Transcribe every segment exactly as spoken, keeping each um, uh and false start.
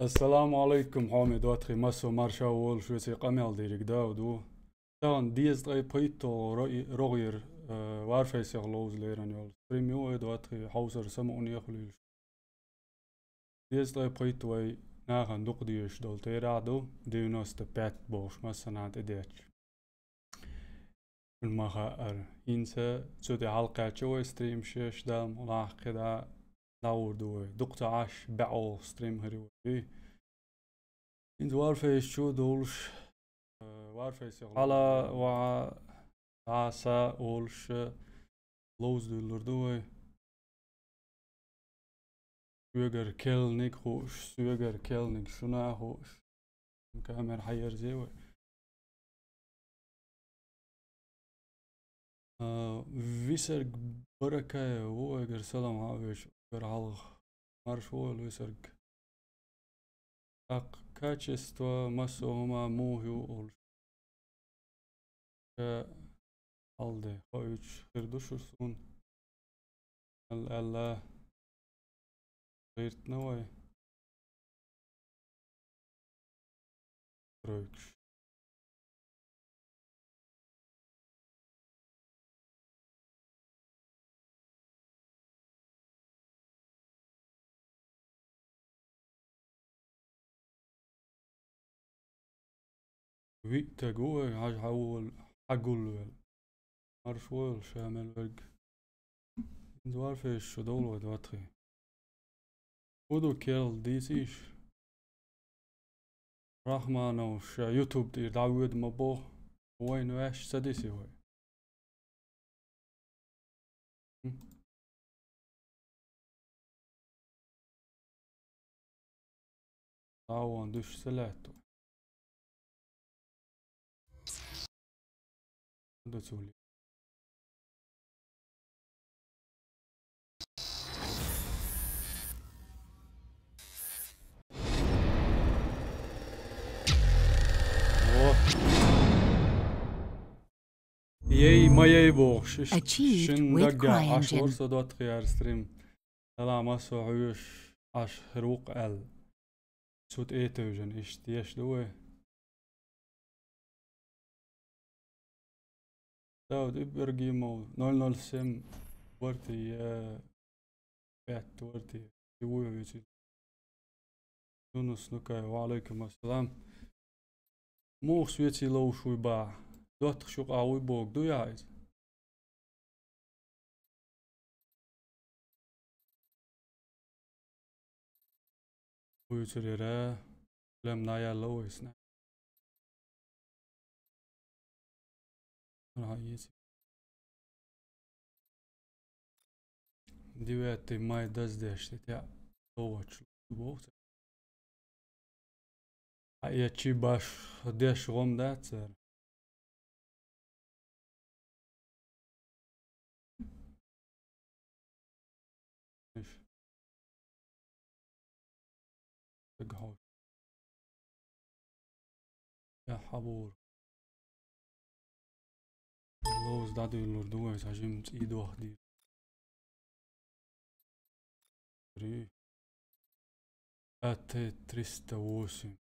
Ассаламу алайкум, хьоме доттагӀий, массо марша волуш веце къамел дийриг Дауд ву. Тахана дезткъе пхийтталгӀа ро-, рогӀера, э, Warface-ах ловза лерина йолу стрим ю вай, доттагӀий, хьовсар самукъане хуьлийла. Дезткъе пхийтта вай нахана дукха дезаш долу терахь ду, девяносто пять бохуш массанхьа тӀедетташ. Шуна ма хаъара, хӀинца цу тӀе хьалакхаьчча вай стрим шеш, Дала мукъ лахь, кхидӀа дӀагӀур ду вай. Дукха ца Ӏаш, баьӀолгӀа стрим хир вай. ХӀинца Warface чу а довлуш, э, Warface-ах хьала ваха, дӀаса олуш, ловза дуьллур ду вай. Соьгара келниг хууш, соьгара келниг шуна а хууш. Камера хьаерзе вай. А, Висарг Баракаев ву, вайгара салам хьа а веш, вайгара хьалха. Марша войла, Висарг. ТӀаккха качество массо а хӀума муха ю олуш. Ша хьалде хоуьйтуш хир ду шу суна. Аьлла, аьлла, гӀиртина вай. Тройкаш. Виъ таг ву вай, хьажа хьан волу, хьан гулвелла. Марша войла, ша мел верг. ХӀинца Warface чу довла вай, доттагӀий. ХӀун ду керла, дийцийша? Рахманов, ша YouTube тӀера дӀавоьду ма боху, вайна ваьш ца диси вай. Хм. Дауан дуьш ца лаьтта вай. Ду цули. Во. Ей, ма ей бохуш, иштта Achieved шин with даггахь Ӏаш CryEngine. Вара со доттагӀий ара стрим. Салам, аса хьоьжуш Ӏаш хир ву-кх аьлла. Цу тӀе а тевжина, иштта еш ду вай. Дауд Ибрагимов, ноль ноль семь, варти, я, пять, варти, и вуй веци. Юнус Нукаев, ва алейкум ассалам. Муха соьций ловш вуй баха? ДоттагӀчу юкъа вуй боху, дуй ахь иза? Вуьйцур яра, лем на яьлла вайсна. Ага, еза. Девятый май даздеш тетя. Овач боху. А я чи баш деш гӀом дац цара. Иш. Эгахьо. Я хьабур. Ловз дӀадуьйлур ду вай, сан жимма цӀий дохадийр. Три. А Т триста восемь.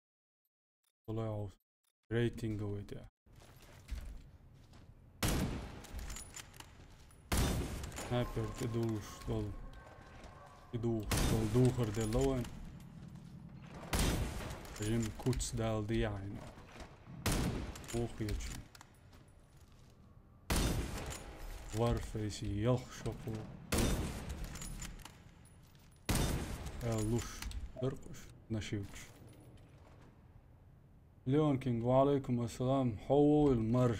Плей-офф. Рейтинговый тя. Снайпер тӀедугӀуш долу. ТӀедугӀуш долу духар делла вайн. Жим куц дала дехьайна. Вохечу. Варфейси ялх шоку. Э, луш. Деркъуш. Нашивкаш. Леон Кинг, ва алейкум ассалам. Хьо вовил марш.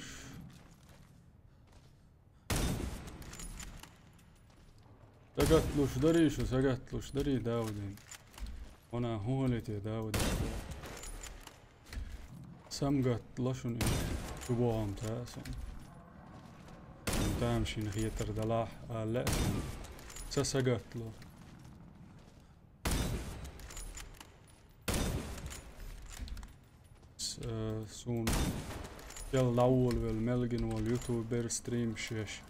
Сагатлуш дарий шу, сагатлуш дарий, Давудин. Вона хӀун хилите, Давудин? Самгатла шуна шу бохам та сон. Тамашийна хетар далахь, а лаьа сон. Ца сагатло. С-, э, суна кел дӀаволавелла мел гина волу ютубер стрим шеш.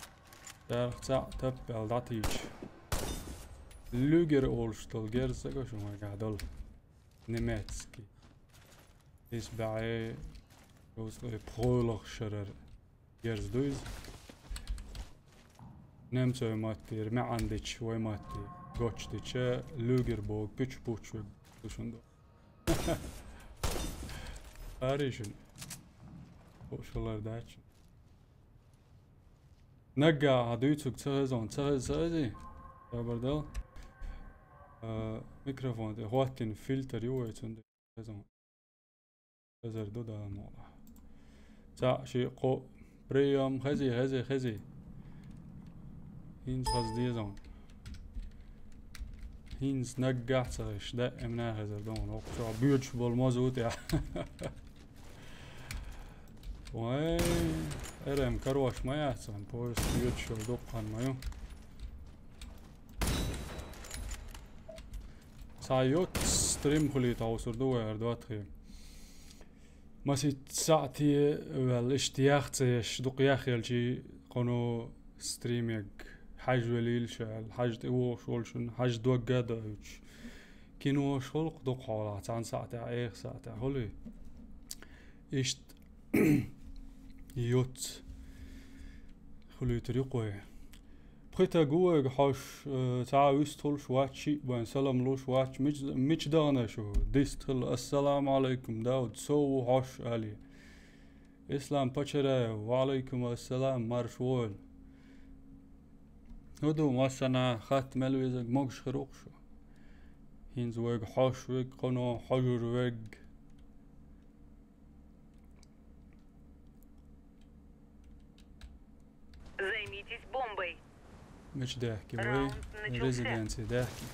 Царах цхьаъ таппаьлла дӀатийча. Луьгер олуш долу герз ца го шуна вайгахь долу. Немецкий. Иза баьӀе, йоцу тӀе пхоьлах шарара ерз ду иза. Немцойн маттера маьӀна дича, вай матте гочдича, люгер боху пуч-пуч вуьгу шуна ду. Арий шуна. Хууш хилар дац шуна. Наггахь хьан дуьйцург ца хеза, ца хеза, ца хезий? Хабар дал. А, микрофон тӀе хӀоттийна фильтр ю вай цунна. Хеза. Хезар ду Дала мукъалахь. Цхьаъ, шиъ, кхоъ. Приём, хезий, хезий, хезий. ХӀинца хаза деза хьуна. ХӀинца наггахь ца хезаш, даима хезар ду хьуна. ХӀокху чохь боьдуш болу моза ву тӀехь. Вай, эр эм карош ма яц, сан поезд йоьдуш йолу дуккха хан ма ю. Цхьа йоццу стрим хуьлийта хьовсур ду вай хӀара доттагӀий. Масийтта сахьте ваьлла, иштта яхь ца еш, дукха яхь елчий кхуьнан стримег хьаьжвелийла ша аьлла, хьажа тӀевогӀуш волчунна, хьажа догга а доуьйтуш. Кинош хуьлу-кх дукха хьолахь, цхьана сахьтехь, эха сахьтехь хуьлий? Иштта йоццу хуьлуьйтур ю-кх вай. Пхи таг ву вайга хьожуш, э, цхьа а вистхуьлуш вац, шиъ бен салам луш вац, мич-, мича дахана шу? Дистхила, ассаламу Ӏалайкум, Дауд, со ву хьожуш, алий. Ислам Пачараев, ва Ӏалайкум ассалам, марша вогӀийла. ХӀун ду, массанхьа хатта мел везарг могуш хир ву-кх шу. ХӀинца вайга хьожуш верг, кхуьнан хьожур верг. Займитесь бомбой. Мича даьхки вай? Раунд начался. Резиденци даьхки.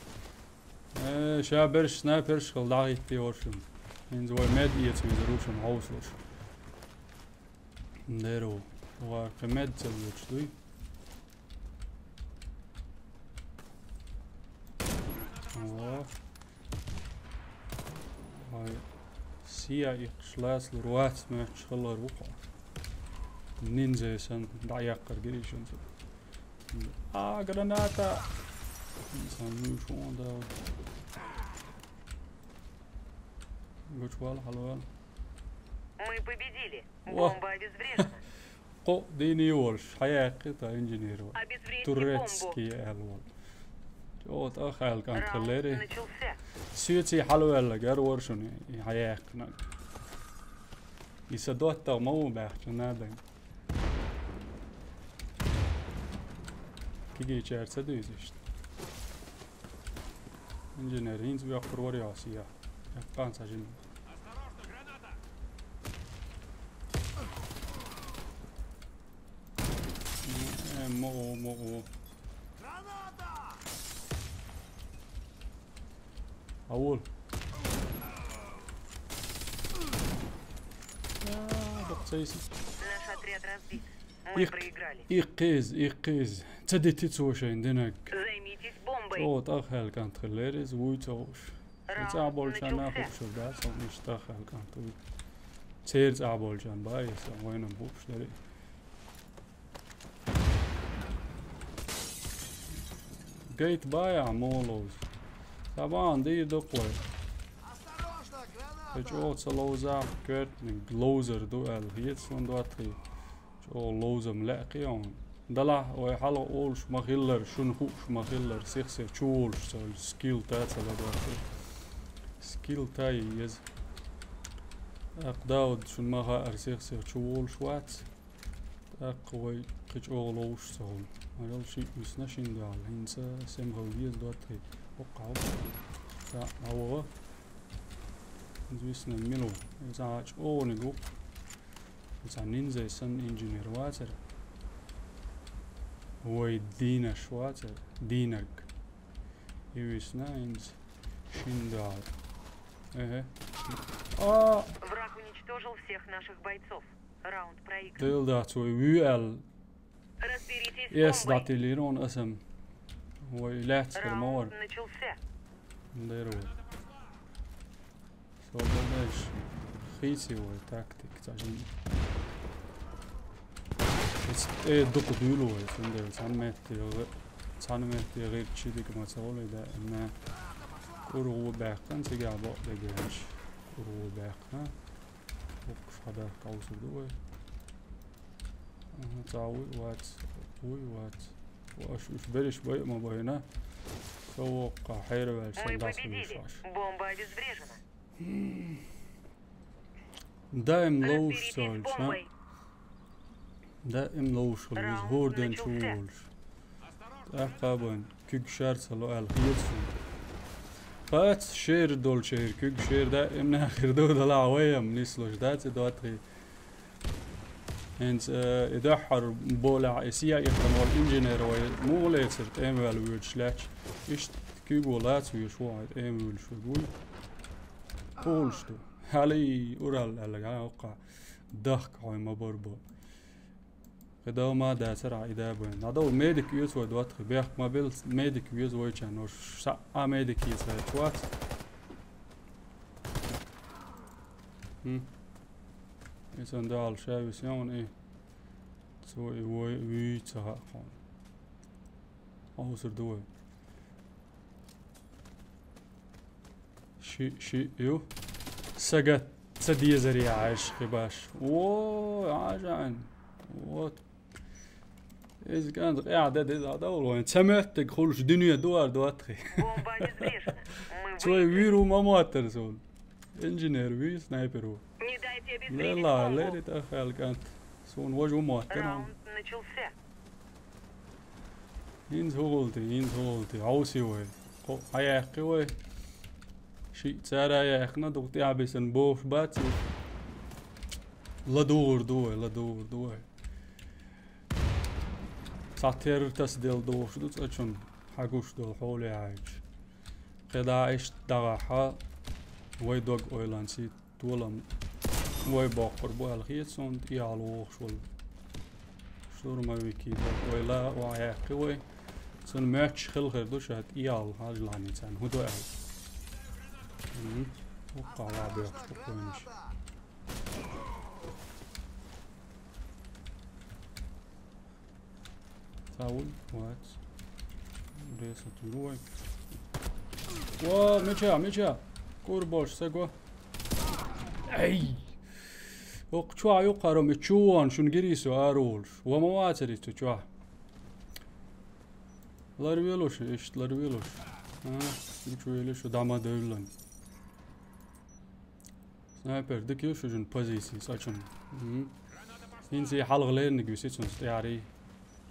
Э, ша берш снайпершкал дӀахӀиттий хӀоршна. ХӀинца вай мед эца везар ву шуна хьовсалуш. Дера ву. Вара кхин мед ца лоьцуш дуй. О. Ай, сия иккхаш лацалур вац, моьттуш хилар ву-кх. Ниндзя санна дӀаяккхар гирий шуна цу. А, граната! Сан муьйш вон дал. Гучвал, хьалвал. Мы победили. Вау. Бомба обезврежена. Кхо дийне волуш, хьаяьккхи та инженер вара. Обезвредьте бомбу. Турецкий аьлла волу. ЧӀогӀа тӀах аьлла кӀант хиллера. Раунд начался. Соьций хьалаваьлла гар вара шуна и хьаяьккхинарг. И сан доттагӀа ма ву баьхча надан. Кигичара ца дуьйзу иштта. Инженер, хӀинца боьккхур вара йо ас, я. Яккханца жима. Э, мо, мо, мо. Граната! Авул. А, докцейси. Наш отряд разбит. Мы проиграли. Иккхиз, иккхиз. Ца дити цо шайн динаг. Займитесь бомбой. ЧӀогӀа тӀах аьлла кӀант хиллера иза, вуй ца хууш. Цхьа цӀахь болчарна хууш дац, амма иштта тӀах аьлла кӀант вуй. Церан цӀахь болчарна бан иза, вайна хууш дара. Гайта бан ахь муха ловза. Цхьа бахьана дийр ду-кх вай. Хьо чӀогӀа ца ловзахь, коьртаниг ловзар ду аьлла, хета суна доттагӀий. ЧӀогӀа ловзам лаьа кхин хьуна. Далахь вай хьалха олуш ма-хиллара, шуна хууш ма-хиллара, сих-сиха чуволуш ца хуьлу, скилл та ца ладоттий. Скилл та еза. ТӀаккха Дауд шуна ма-хаъара сих-сиха чуволуш вац. ТӀаккха вай кхин чӀогӀа ловзуш ца хуьлу. Марал шиъ висна шина дуьхьал. ХӀинца сема хила деза доттагӀий. ХӀокху хьалха. Ца, хьо ваха. ХӀинца висна мила ву. Иза чӀогӀаниг ву. Иза ниндзя санна инженер вацара. Вай дийнаш вацара. Дийнарг. И висна хӀинца шина дуьхьал. Эхе. А! Враг уничтожил всех наших бойцов. Раунд проигран. Дела дац вай вуьй аьлла. Разберитесь с бомбой. Эс дӀатиллира хьуна аса-м. Вай лаьцна хир ма вара. Раунд начался. Дера вай. Со бадеш хийци вай тактика, цхьа жин. Эс, э, дукха дуьйлу вай, цундела цхьана метте, цхьана метте гӀирчи дика ма ца гӀолий даима. Ургу баьккхана, цигахь бакъ дегаш. Ургу баьккхана. Боккхуш хьадахка Ӏовсур ду вай. Аха, цхьа вуй вац, вуй вац. Ва аш уьш бериш бай а ма байна. Со воккха хьераваьлча сан дас вуьйш аш. Бомба обезврежена. Даим ловш ца волуш, а? Даим ловш волу иза, хӀора ден чу волуш. ТӀаккха бан, куьг шар ца ло аьлла хета суна. Кхаца шера долчуьра куьг шера даим нахера ду, далахь вай-м нислуш дац и доттагӀий. ХӀинца, э, и дуьххьара болехь, и сехьа итта волу инженер вай муха лецира тӀемаваьлла воьдуш лаьтташ? Иштта куьг ву лаца вуьйш ву хьайн тӀемавуьйлуш верг вуй. Кхулуш ду. Хьалий, урал аьлла, гӀа, оккха. Дахка хьой ма бар бо. КхидӀа ма дацара, и да бен. ДӀадовла медик оьцу вай доттагӀий. Бехк ма билла, медик веза вайчарна. Ош схьа а медик ецара чу вац. Хм. И сан дуьхьал ша висна и. Цо и вой, вуьйца хаьа хьуна. Хьовсур ду вай. Ши, ши ю. Сага ца дезаре Ӏаш хи баш. О, Ӏажан. Вот. Иза кӀант къаьхьа де деза дӀадовла вайн. Ца моьттиг хуьлуш дуьне дуар доттагӀий. Бомба обезврежена. Мы Цой выиграли. Виру ма моттар сон. Инженер вуй, снайпер ву. Не дайте обезвредить бомбу. Лела, лерит ахаьл кӀант. Суна важа ву моттар. Раунд начался. ХӀинца хӀу гӀулти, хӀинца хӀу гӀулти, Ӏовси вай. Кхо хьаяьккхи вай. Шиъ цара яьккхина, дукха тӀаьхьабисина бохуш бац и. ЛадугӀур ду вай, ладугӀур ду вай. Цхьа терра тасаделла дохуш ду цӀа чунна, хьагуш долу хьоле Ӏайча. КхидӀа иштта дагӀахьа вай дог ойланций. Толам вай боккхур бу аьлла хета суна, тӀехьа вогӀуш волу штурмовики дара вай ла, охьаяьккхи вай. Цунна моьттуш хила хир ду ша тӀехьа хьажа лахьаний царна хӀун до аьлла. Мгм. ХӀокхахь ваха боьхуш бу кхойнаш. Цхьа вуй вац. Ресо тирой. О, мича, мича. Кур бош, се го. Эй! Окху чохь юккъарам и чу вон, шуна гири со ара волуш. Ва ма вацари цу чохь. Ларвелуш, иштта ларвелуш. А, гучу велуш, дама девлан. Снайпер, дика ю шуьжан позицияс ачун. Мгм. ХӀинца и хьалха лерниг виси цунца тӀаьхьарий.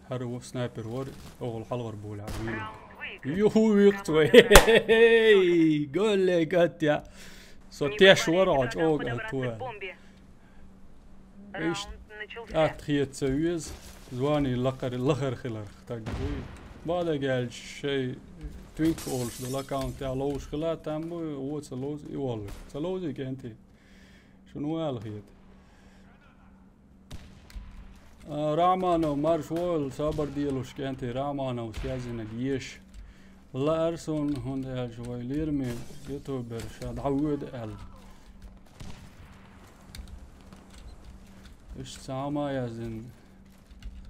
ХӀара ву снайпер вара, огӀал хьалхара болехь вийна. Юху вихц вай. Голле гаття. Со теш вара, а чӀогӀа ат вара. Иштта атта хета ца веза, звани лакхара, лахара хиларх таг буй. Бадагаьлча шай Twink олуш долу аккаунт тӀехь ловзуш хила, там буй, вон ца ловзу, и воллуш. Ца ловзий, кӀентий? Шуна вала хета. А, Раманов, марш войла, сабар делуш, кӀентий, Раманов, связинаг еш. Лаар суна, хӀунда аьлча вай лераме ютубер ша дӀавоьду аьлла. Иштта цхьа хӀума яздина,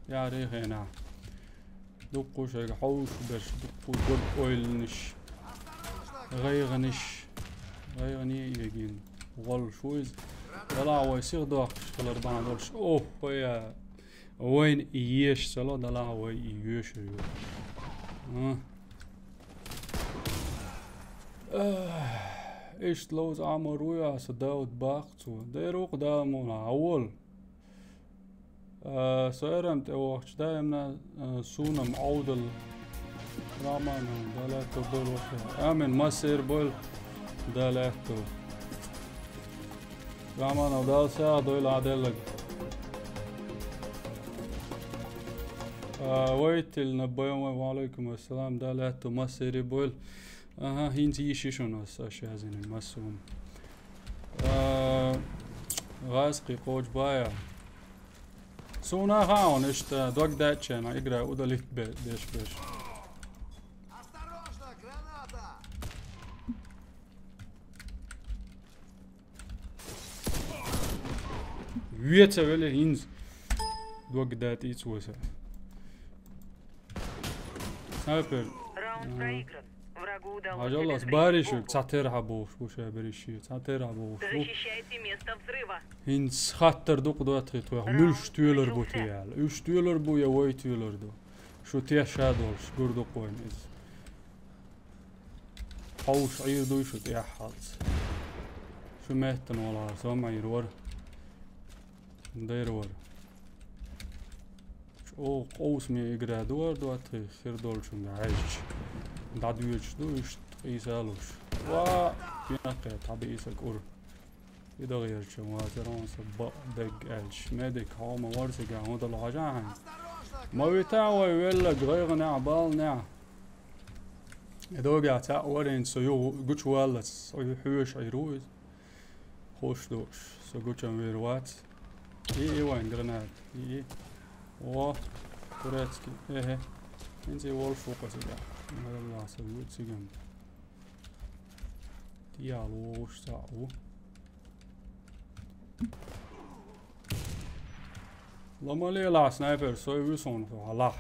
яхарий хенахь. Дуккху шайга хьовш берш, дуккху дог ойланаш, гӀайгӀанаш, гӀайгӀане а егина, гӀоллуш ву иза. Дала вай сихдоккхуш хилар бахьана долуш, охьо я, вайна и еш ца ло, Дала вай и йоьшур ю. А. Ах, иштта ловза Ӏамор ву аса Дауд баккха цо. Дера ву-кх Дала муна, Ӏа волу. А, со эрам тӀе вахча даимна, а, сунам Ӏовдал. Раманов, Дала аьтту бойла ваха. Амин, массер бойла. Дала аьтту. Раманов, Дала сагӀа дойла Ӏа деллаг. А, вайтил на боем, ва алейкум ассалам, Дала аьтту, массери бойла. Аха, хӀинца йиш йиш у нас, аша язйина массо. А, гӀазкхи кхочу бая. Суна хаун, иштта дог даьччана игра удалить бе-, беш, беш. Веца веле хӀинца. Дог даьтта ийца васа. Снайпер. Раунд проигран. Враг Хьажаллас, бариш вуьг, цхьа тера хьабохуш бу шабериш, цхьа тера хьабохуш бу. ХӀинца хаттар дукха доттагӀий тхоьх, муьлш тоьлар бу те аьлла. Уьш тоьлар бу я вай тоьлар ду? Шу теш ша долуш, гур ду-кх вайна иза. Хьовш Ӏийр дуй шу тӀехь хьалц? Шу меттана валахь, со ма Ӏийр вара. Дайра вара. ЧӀогӀа къовсаме игра ду вара доттагӀий, хир долчунга хьаьжча. ДӀадоьдуш ду уьш, ткъийса луш. Ва! Пенаккхе тхьабийса кӀур. И дагӀерча вацара хьуна со бакъ дерг аьлча. Медик хьо ма вара цига, хӀун дала хьажа хьайна? Ма вита вай веллаг, гӀайгӀанехь, балнехь. И догӀехь цхьаъ вара хӀинца со юха гучуваллалц, со хьоьжуш Ӏийр ву иза. Хууш ду, со гучам вер вац. И, и вайн гранат. И, и. О, турецкий. Эхе. ХӀинца и волуш ву-кх аса тӀехь. Маралла со ву цигам. ТӀехьа вогӀуш цхьаъ ву. Ламалелахь, снайпер, сой вуьсун хьалахь.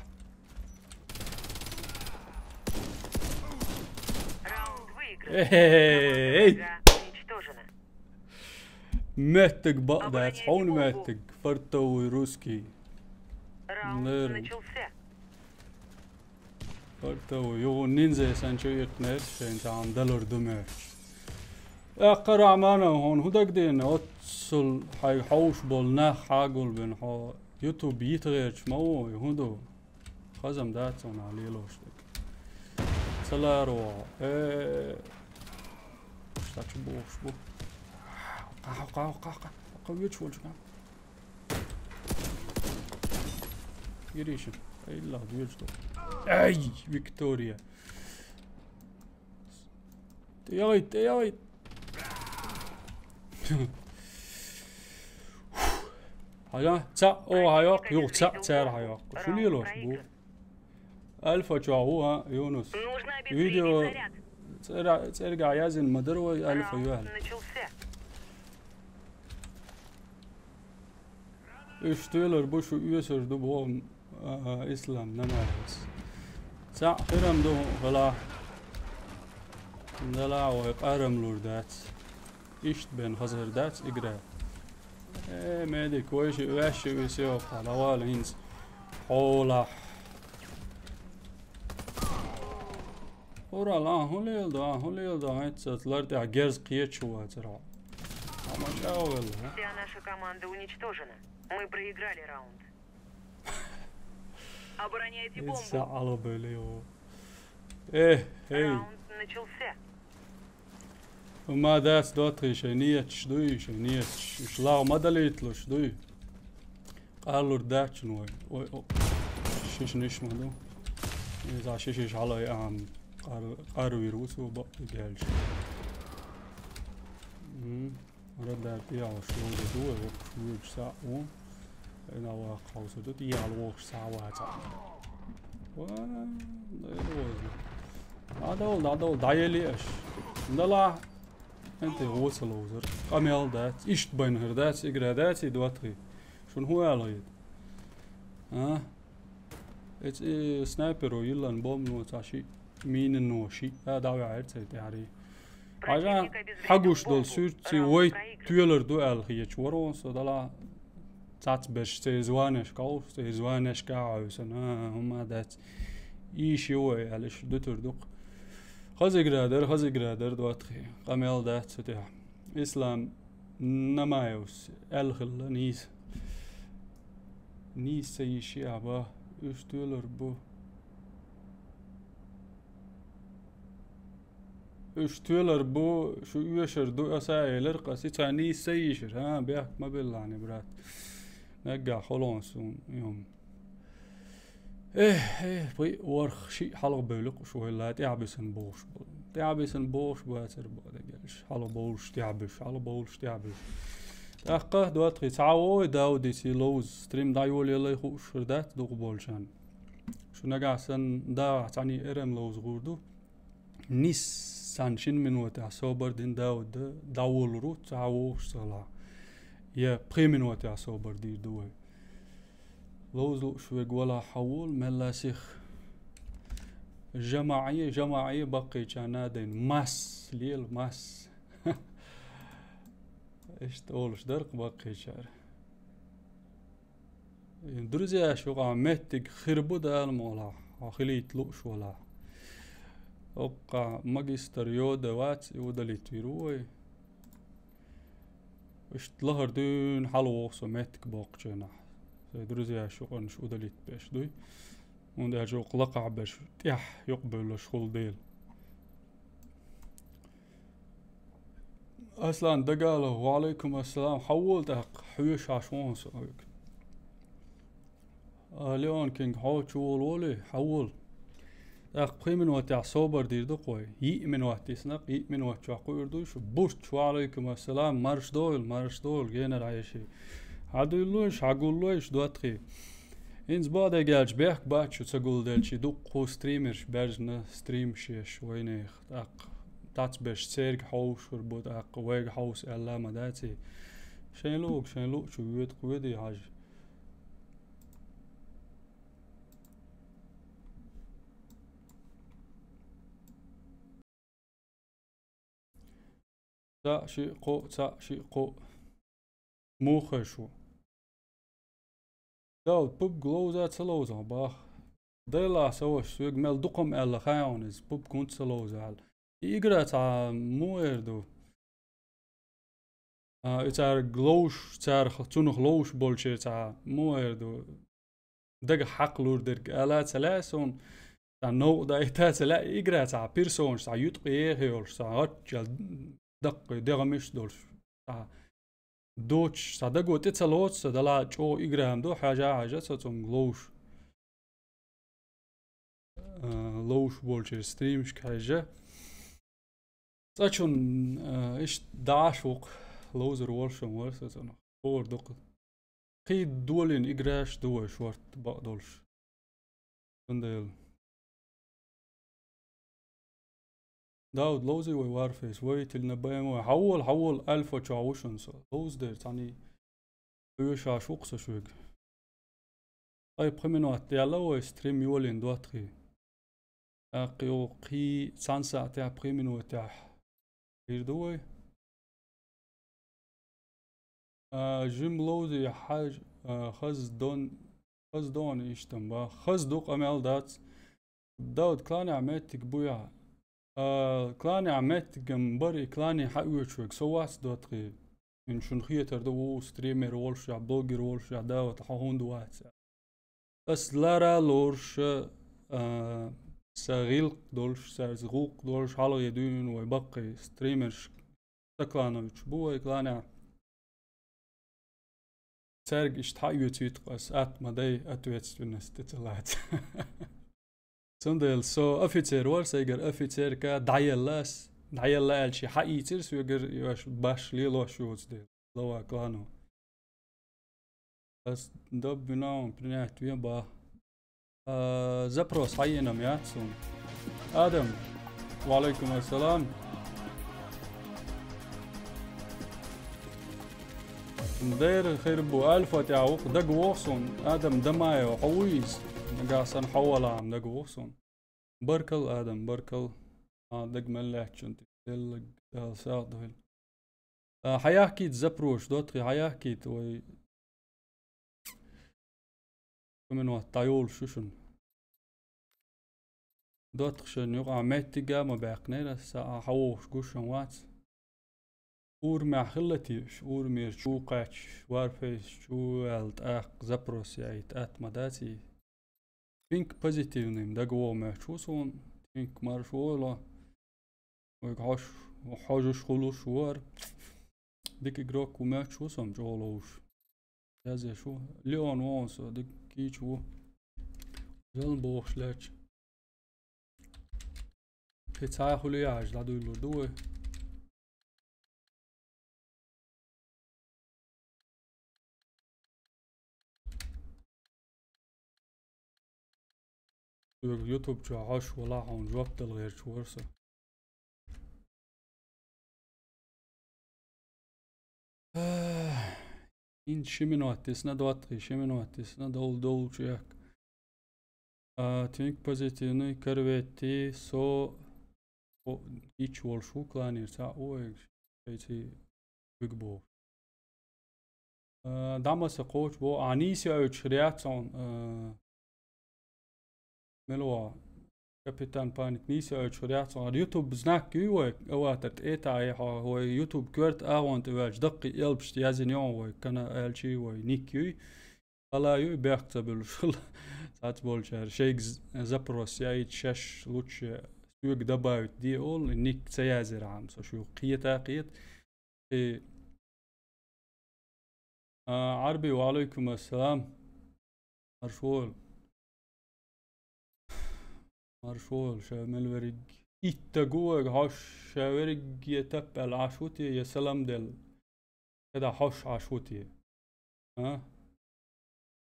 Раунд выигран. Эй! Команда врага уничтожена. Меттиг бакъ дац, хьуна меттиг, фартовый русский. Раунд начался. Фартовый, юха ниндзя санна чу иккхинера шайн цхьаьна далур ду моьттуш. Эккхара Ӏамана хьуна хӀун дагадеана, оццул хьайга хьовш болу нах хьагулбина хьо YouTube йита гӀерташ ма ву, хӀун ду? Хазам дац хьуна лелош дерг. Ца ларо, э, ша чу бохуш бу. Кхаха, кхаха, кхаха, кхаха, кхаха, вуьйцуш волчу нах. Гириша, ай, ла, вуьйцуш ду. Ай, Виктория. ТӀеяхийта, тӀеяхийта. Хьажа, цхьаъ, о, хьайоккху, юха цхьаъ цара хьайоккху. Шу лелош бу? Альфа чохь ву, а, Юнус? Видео цӀера-, цӀергахь яздина ма дара вай Альфа ю аьлла. Уьш тоьлар бу, шу оьшур ду боху, а, Ислам Намаевс. Цхьаъ хирам ду хӀун хилахь. Дала вай къарам лур дац. Иштта бен хазар дац игра. Э, медик, вай ши ваьшши висио кхана, вала хӀинца хьолахь. Урал, а, хӀун лела ду, а, хӀун лела ду, хӀинца лар тӀехь герз кхечу вацара. Амма чӀагӀвелла, а? Вся наша команда уничтожена. Мы проиграли раунд. Обороняйте бомбу. Ица алабели йо. Э, эй. Раунд начался. Ма дац доттагӀий шайн ниеташ дуй, шайн ниеташ. Уьш лагӀа ма далийталуш дуй. Къарлур дац шуна вай. Ой, о. Шишниш ма ду. Иза шишиш хьалай ам. Къар-, къарвир ву цо бакъ гаьлча. М. Радар тӀехьалаш ловза ду вай, воккхаш вуьйцуш цхьаъ ву. Вайна ваккха хьовса ду, тӀехьал вохуш цхьа а вацахь. Ва, дай ловза. ДӀадовла, дӀадовла, дӀаели аш. Далахь. ХӀунда тӀе гӀо ца ловзар? Къамел дац, иштта байна хир дац, игра дац, и доттагӀий. Шуна хӀун аьлла хӀета? А? Эцу, э, снайперо йиллан бомбано цхьа шиъ, минано шиъ, а, дӀаваьхьира цай тӀаьхьарий. Хьажа, хьагуш долу суьртций вай тоьлар ду аьлла хеташ вара хьуна со, дала цац берш цай званешка хьовса, цай званешка а хьовсана, а, хӀума дац. Ийша ю вай аьлла, иштта дуьтур ду-кх. Хаза игра дара, хаза игра дара, доттагӀий. Къамел дац цу тӀехь. Ислам Намаевс аьлла хилла нийса. Нийса ца йиш яба, уьш тоьлар бу. Уьш тоьлар бу, шу оьшар ду аса а элира, къа сица нийса ца йишира. ХӀа, бехк ма билла, брат. Наггахь хӀолон суна юм. Эх, эх, пхи ворхӀ шиъ хьалха бевлла-кх уьш вай ла тӀаьхьабисина бохуш болу. ТӀаьхьабисина бохуш бацара бакъдерг аьлча. Хьалха бовлуш тӀаьхьабуьсуш, хьалха бовлуш тӀаьхьабуьсуш. ТӀаккха, доттагӀий, цхьа вогӀий Давудица ловза, стрим дӀайолаялай хууш хир дац, дукха болчарна. Шу нагахь санна дагӀахь цхьаьний эрам ловза гӀур ду. Нис цхьана шина минотехь собар дина Давуда дӀаволалур ву, цхьа вогӀуш ца хилахь. Я пхи минотехь собар дийр ду вай. Ловза лууш верг валахь хьан волу, мелла сих. ЖамаӀе, жамаӀе баккхийча надайн масса лела, масса. Иштта олуш дара-кх баккхийчара. Друзьяш юкъахь меттиг хир бу Дала мукъалахь, хьо хилийта лууш валахь. Оккха магистр Йода вац, и удалить вийр ву вай. Иштта лахара дуьйна хьалавогӀу со меттиг боккхучу хенахь. Сайн друзьяш юкъанаш удалить беш дуй. ХӀунда аьлча оккха лакхахь берш тӀехь юкъабевллаш хула дела. Аслан Дагалов, ва Ӏалайкум ассалам, хьавола тӀаккха, хьоьжуш Ӏаш ву хьуна со хьоьга. А, Леон Кинг, хьо чу волаволий, хьавола. ТӀаккха пхи минотехь собар дийр ду-кх вай. Йиъ минот дисна-кх, йиъ минот чохь кхуьур дуй шу. Бурч, ва Ӏалайкум ассалам, марш дойла, марш дойла, генара Ӏайши. Хьадуьйллойш, хьагуллойш, доттагӀий. ХӀинца бакъдерг аьлча бехк бац шу ца гулделчи, дуккха стримерш баьржина, стримаш еш вайнех. ТӀаккха дӀа ца беш церга хьовсур бу, тӀаккха вайга хьовса аьлла ма дац и. Шайн луург шайн луучу воьду-кх, воьдий хьажа. Цхьаъ, шиъ, кхоъ, цхьаъ, шиъ, кхоъ. Муха шу? Дауд, пубг ловза ца ловза бах. Дайла сан ваша, соьга мел дукха-м аьлла хаьий хьуна иза, пубг хӀунда ца ловза аьлла. И игра цхьа муха эр ду? А, и цаьрга ловш, цаьрх-, цунах ловш болчеран цхьа муха эр ду? Дагах хьакхалур дерг ала ца лаьа суна, цхьа новкъа дайта ца лаьа, игра цхьа персонаш, цхьа юткъа еха йолуш, цхьа гӀаччал даккхий дегӀамаш долуш, цхьа доцуш, цхьа даго тӀе ца лоцу сан, дала чӀогӀа игра-м ду, хьажа а хьажа ца цунга ловш. А, ловш болчеран стримашка хьежжа. Цкъачунна, а, иштта дӀаш ву-кх, ловзар волуш-м вара сан цунах. Хор ду-кх. Кхий долийна играш ду вай шорта бакъдолуш. Цундела. Дауд, ловзий вай Warface, воитель на БМВ. Хьавола, хьавола, Альфа чохь ву шуна со. Ловза дера, цхьаьний хьоьжуш Ӏаш ву-кх со шуьга. Ткъе пхи минот даьлла вай стрим йолийна, доттагӀий. ТӀаккха юха кхий цхьана сахьтехь, пхи минотехь хир ду вай. А, жима ловзий хьаж-, а, хаза дон-, хаза дона иштта-м бах. Хаза ду, къамел дац. Дауд, кланехь меттиг буй хьан? А, кланехь меттиг-м бара, и клане хьаоьцуш верг со вац, доттагӀий. ХӀинца шуна хетар ду, ву стример волуш а, блогер волуш а, Дауд, хьо хӀунда вац? Ас лара а лоруш, а, сан гӀиллакх долуш, цаьрца гӀуллакх долуш, хьалхе дуьйна вай баккхий стримерш сан клановича бу вай кланехь. Цаьрга иштта хьаоьцуьйту-кх ас, атта ма дай, ответственность тӀе ца лаца. Цундела со офицер вара, сайгара офицерка дӀаелла ас. ДӀаелла аьлча, хьаийцира соьгара, и аш баш лелош йоцу дела. Глава кланов. Ас даббинав принять вен бах. А, запрос хьаенам яц суна. Адам. Ва Ӏалайкум ассалам. Дера хир бу, Альфа тӀехь ву-кх, дага вогӀу суна. Адам Дамаев, хьо вуй иза? Нагахь санна хьо валахь-м дага вогӀу суна. Баркалла, Адам, баркалла. А, дага мел лаьттачунна тӀе. Деллаг, Дала сагӀа дойла. А, хьаяхкийта запрос, доттагӀий, хьаяхкийта вай. Пхи минот дӀайолуш ю шуна. ДоттагӀашна юкъахь меттиг а ма баьккхинера ас, схьа а хьавогӀуш гуш-м вац. Урамехь хилла теша, урамера чу кхаьчча, Warface чу аьлла, тӀаккха запрос яийта атта ма дац и. Твинк позитивный-м дага вогӀу моьттуш ву суна, Твинк марша вогӀийла. Вайга хьош-, хьожуш хуьлуш ву хӀара. Дика игрок ву моьттуш ву со-м чӀогӀа ловзуш. Язъеш ву. Леон ву хьуна со, дика кийча ву. Жална бохуш лаьтташ. Кхин цхьа а хуьлий хьажа, дӀадуьйлалур ду вай. Соьга YouTube чохь хьош валахь, хьуна жоп дала гӀерташ вара со. ХӀинца ши минот дисна, доттагӀий, ши минот дисна, довла, довла чу экка. А, Think Positively, Корветти, со, о, ич волуш ву кланера, цхьаъ ву вайга, шайца вуьгу бохуш. А, дӀа ма ца кхочу боху, а, нийса йоуьйтуш хир яц хьуна, а, мила ву, капитан Паник, нийса йоуьйтуш хир яц хьуна. YouTube знак юй вай, аватар тӀе а таӀий хьо, вай YouTube коьрта агӀонна тӀе ваьлча, даккхий элпашца язйина ю хьуна вай, кана аьлчий вай, ник юй. Хала ю и бехк ца буьллуш хила. Цхьацболчара шайга з-, запрос яйта шаьш лучше соьга добавить де олу, и ник ца язйархьама со шуьга кхета а кхета. И, а, Ӏарби, ва Ӏалайкум ассалам. Маршо йойла. Маршо йойла, ша мел верриг. Итт стаг ву вайга хьожуш, ша верриге таппа аьлла Ӏаш ву те, я салам делла, кхидӀа хьожуш Ӏаш ву те? А?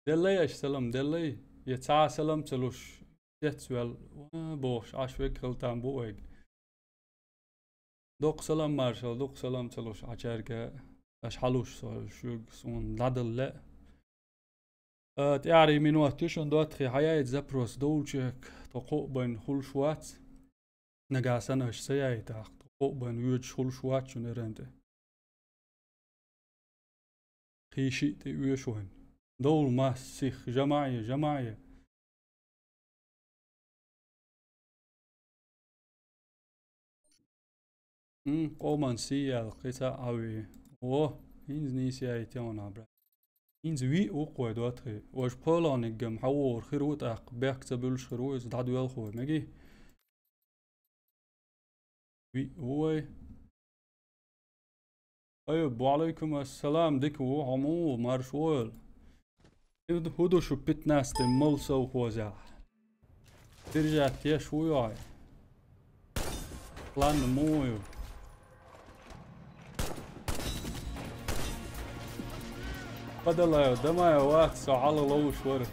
Деллай аша салам, деллай? Я цхьа а салам ца луш, цецваьлла, ва, бохуш, Ӏаш верг хила там бу вайга. Дукха салам маршалла, дукха салам ца луш Ӏачаьрга, аша хьалуш со шуьга, суна дӀадала лаьа. А, тӀаьхьарий минот ю шуна доттагӀий, хьаяйта запрос долчуьнга, тхо кхоъ байна хуьлуш вац. Нагахь санна аша ца яйта, тхо кхоъ байна воьдуш хуьлуш вац шуна эран тӀе. Кхин шиъ тӀе оьшу вайн. Довла масса сиха, жамаӀе, жамаӀе. М, къоман сий яьлла, кхин цхьаъ Ӏа вий. О, хӀинца нийса яйта йогӀу нах, брат. ХӀинца виъ ву-кх вай доттагӀий. Важа пхоьалгӀаниг-м хьан вогӀур хир ву тӀаккха, бехк ца буьллуш хир ву иза, дӀадоьлху вай, мегий? Виъ ву вай. Айюб, ва Ӏалайкум ассалам, дика ву, хьо муха ву, марша войла. ХӀу ду шу пятнадцатый мал совхозехь? Держать еш ву йой? Ладно, муха ю? Падалаев, Дамаев вац, со хьала ловуш вара.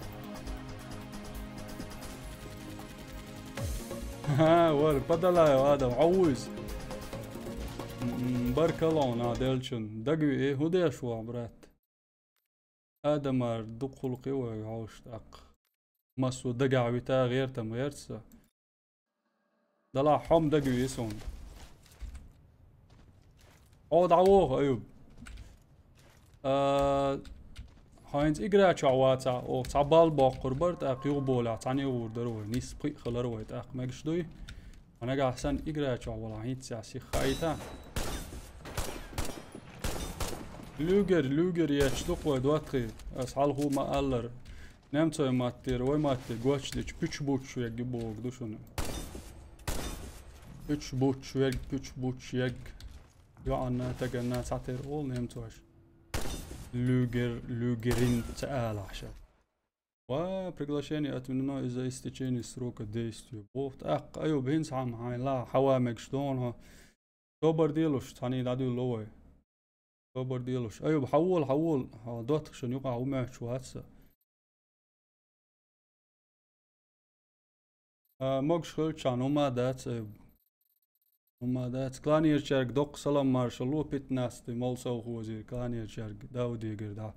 Ха, вара, Падалаев Адам, хьо ву иза? М, баркалла хьуна, делчун. Дагавии, хӀун деш ву, брат? Адамара дукха гӀуллакх ю вайга хьовсуш тӀаккха. Массо а дагахь вита, гӀертам гӀерта со. Далахь, хьо-м дагавии суна. Хьо дӀавоха, Айюб. А, хьо хӀинца игра чохь вацахь, оха цхьа балл боккхур бара, тӀаккха юхаболехь цхьаьна юхур дара вай. Нисса пхиъ хилар вай, тӀаккха мегаш дуй? Хьо нагахь санна игра чохь валахь, хӀинццехь сиха хаийта. Люгер, люгер ечу ду-кх вай доттагӀий, ас хьалха ма аллара. Немцойн маттера, вай матте гочдича, пуьчбуч вегги боху ду шуна. Пуьчбуч вегг, пуьчбуч егг. ЙоӀанна, таганна цхьатера олу немцойша. Люгер, люгерин ца алахь ша. Ва, приглашение отменено из-за истечения срока действия. Боху тӀаккха, Айюб, хӀинца хьан хьайна ла хьава мегаш догӀу хьо. Собар делуш, цхьаьний дӀадуьллу вай. Собар делуш. Айюб, хьан вола, хьан вола, хьан доттагӀашна юкъахь ву моьттуш вац сан. А, могуш хилчахьана, хӀума дац, Айюб. ХӀума дац. Кланерчаьрга доккха салам маршалла, пятнадцатый мал совхозера кланерчаьрга, Даудегара дӀа.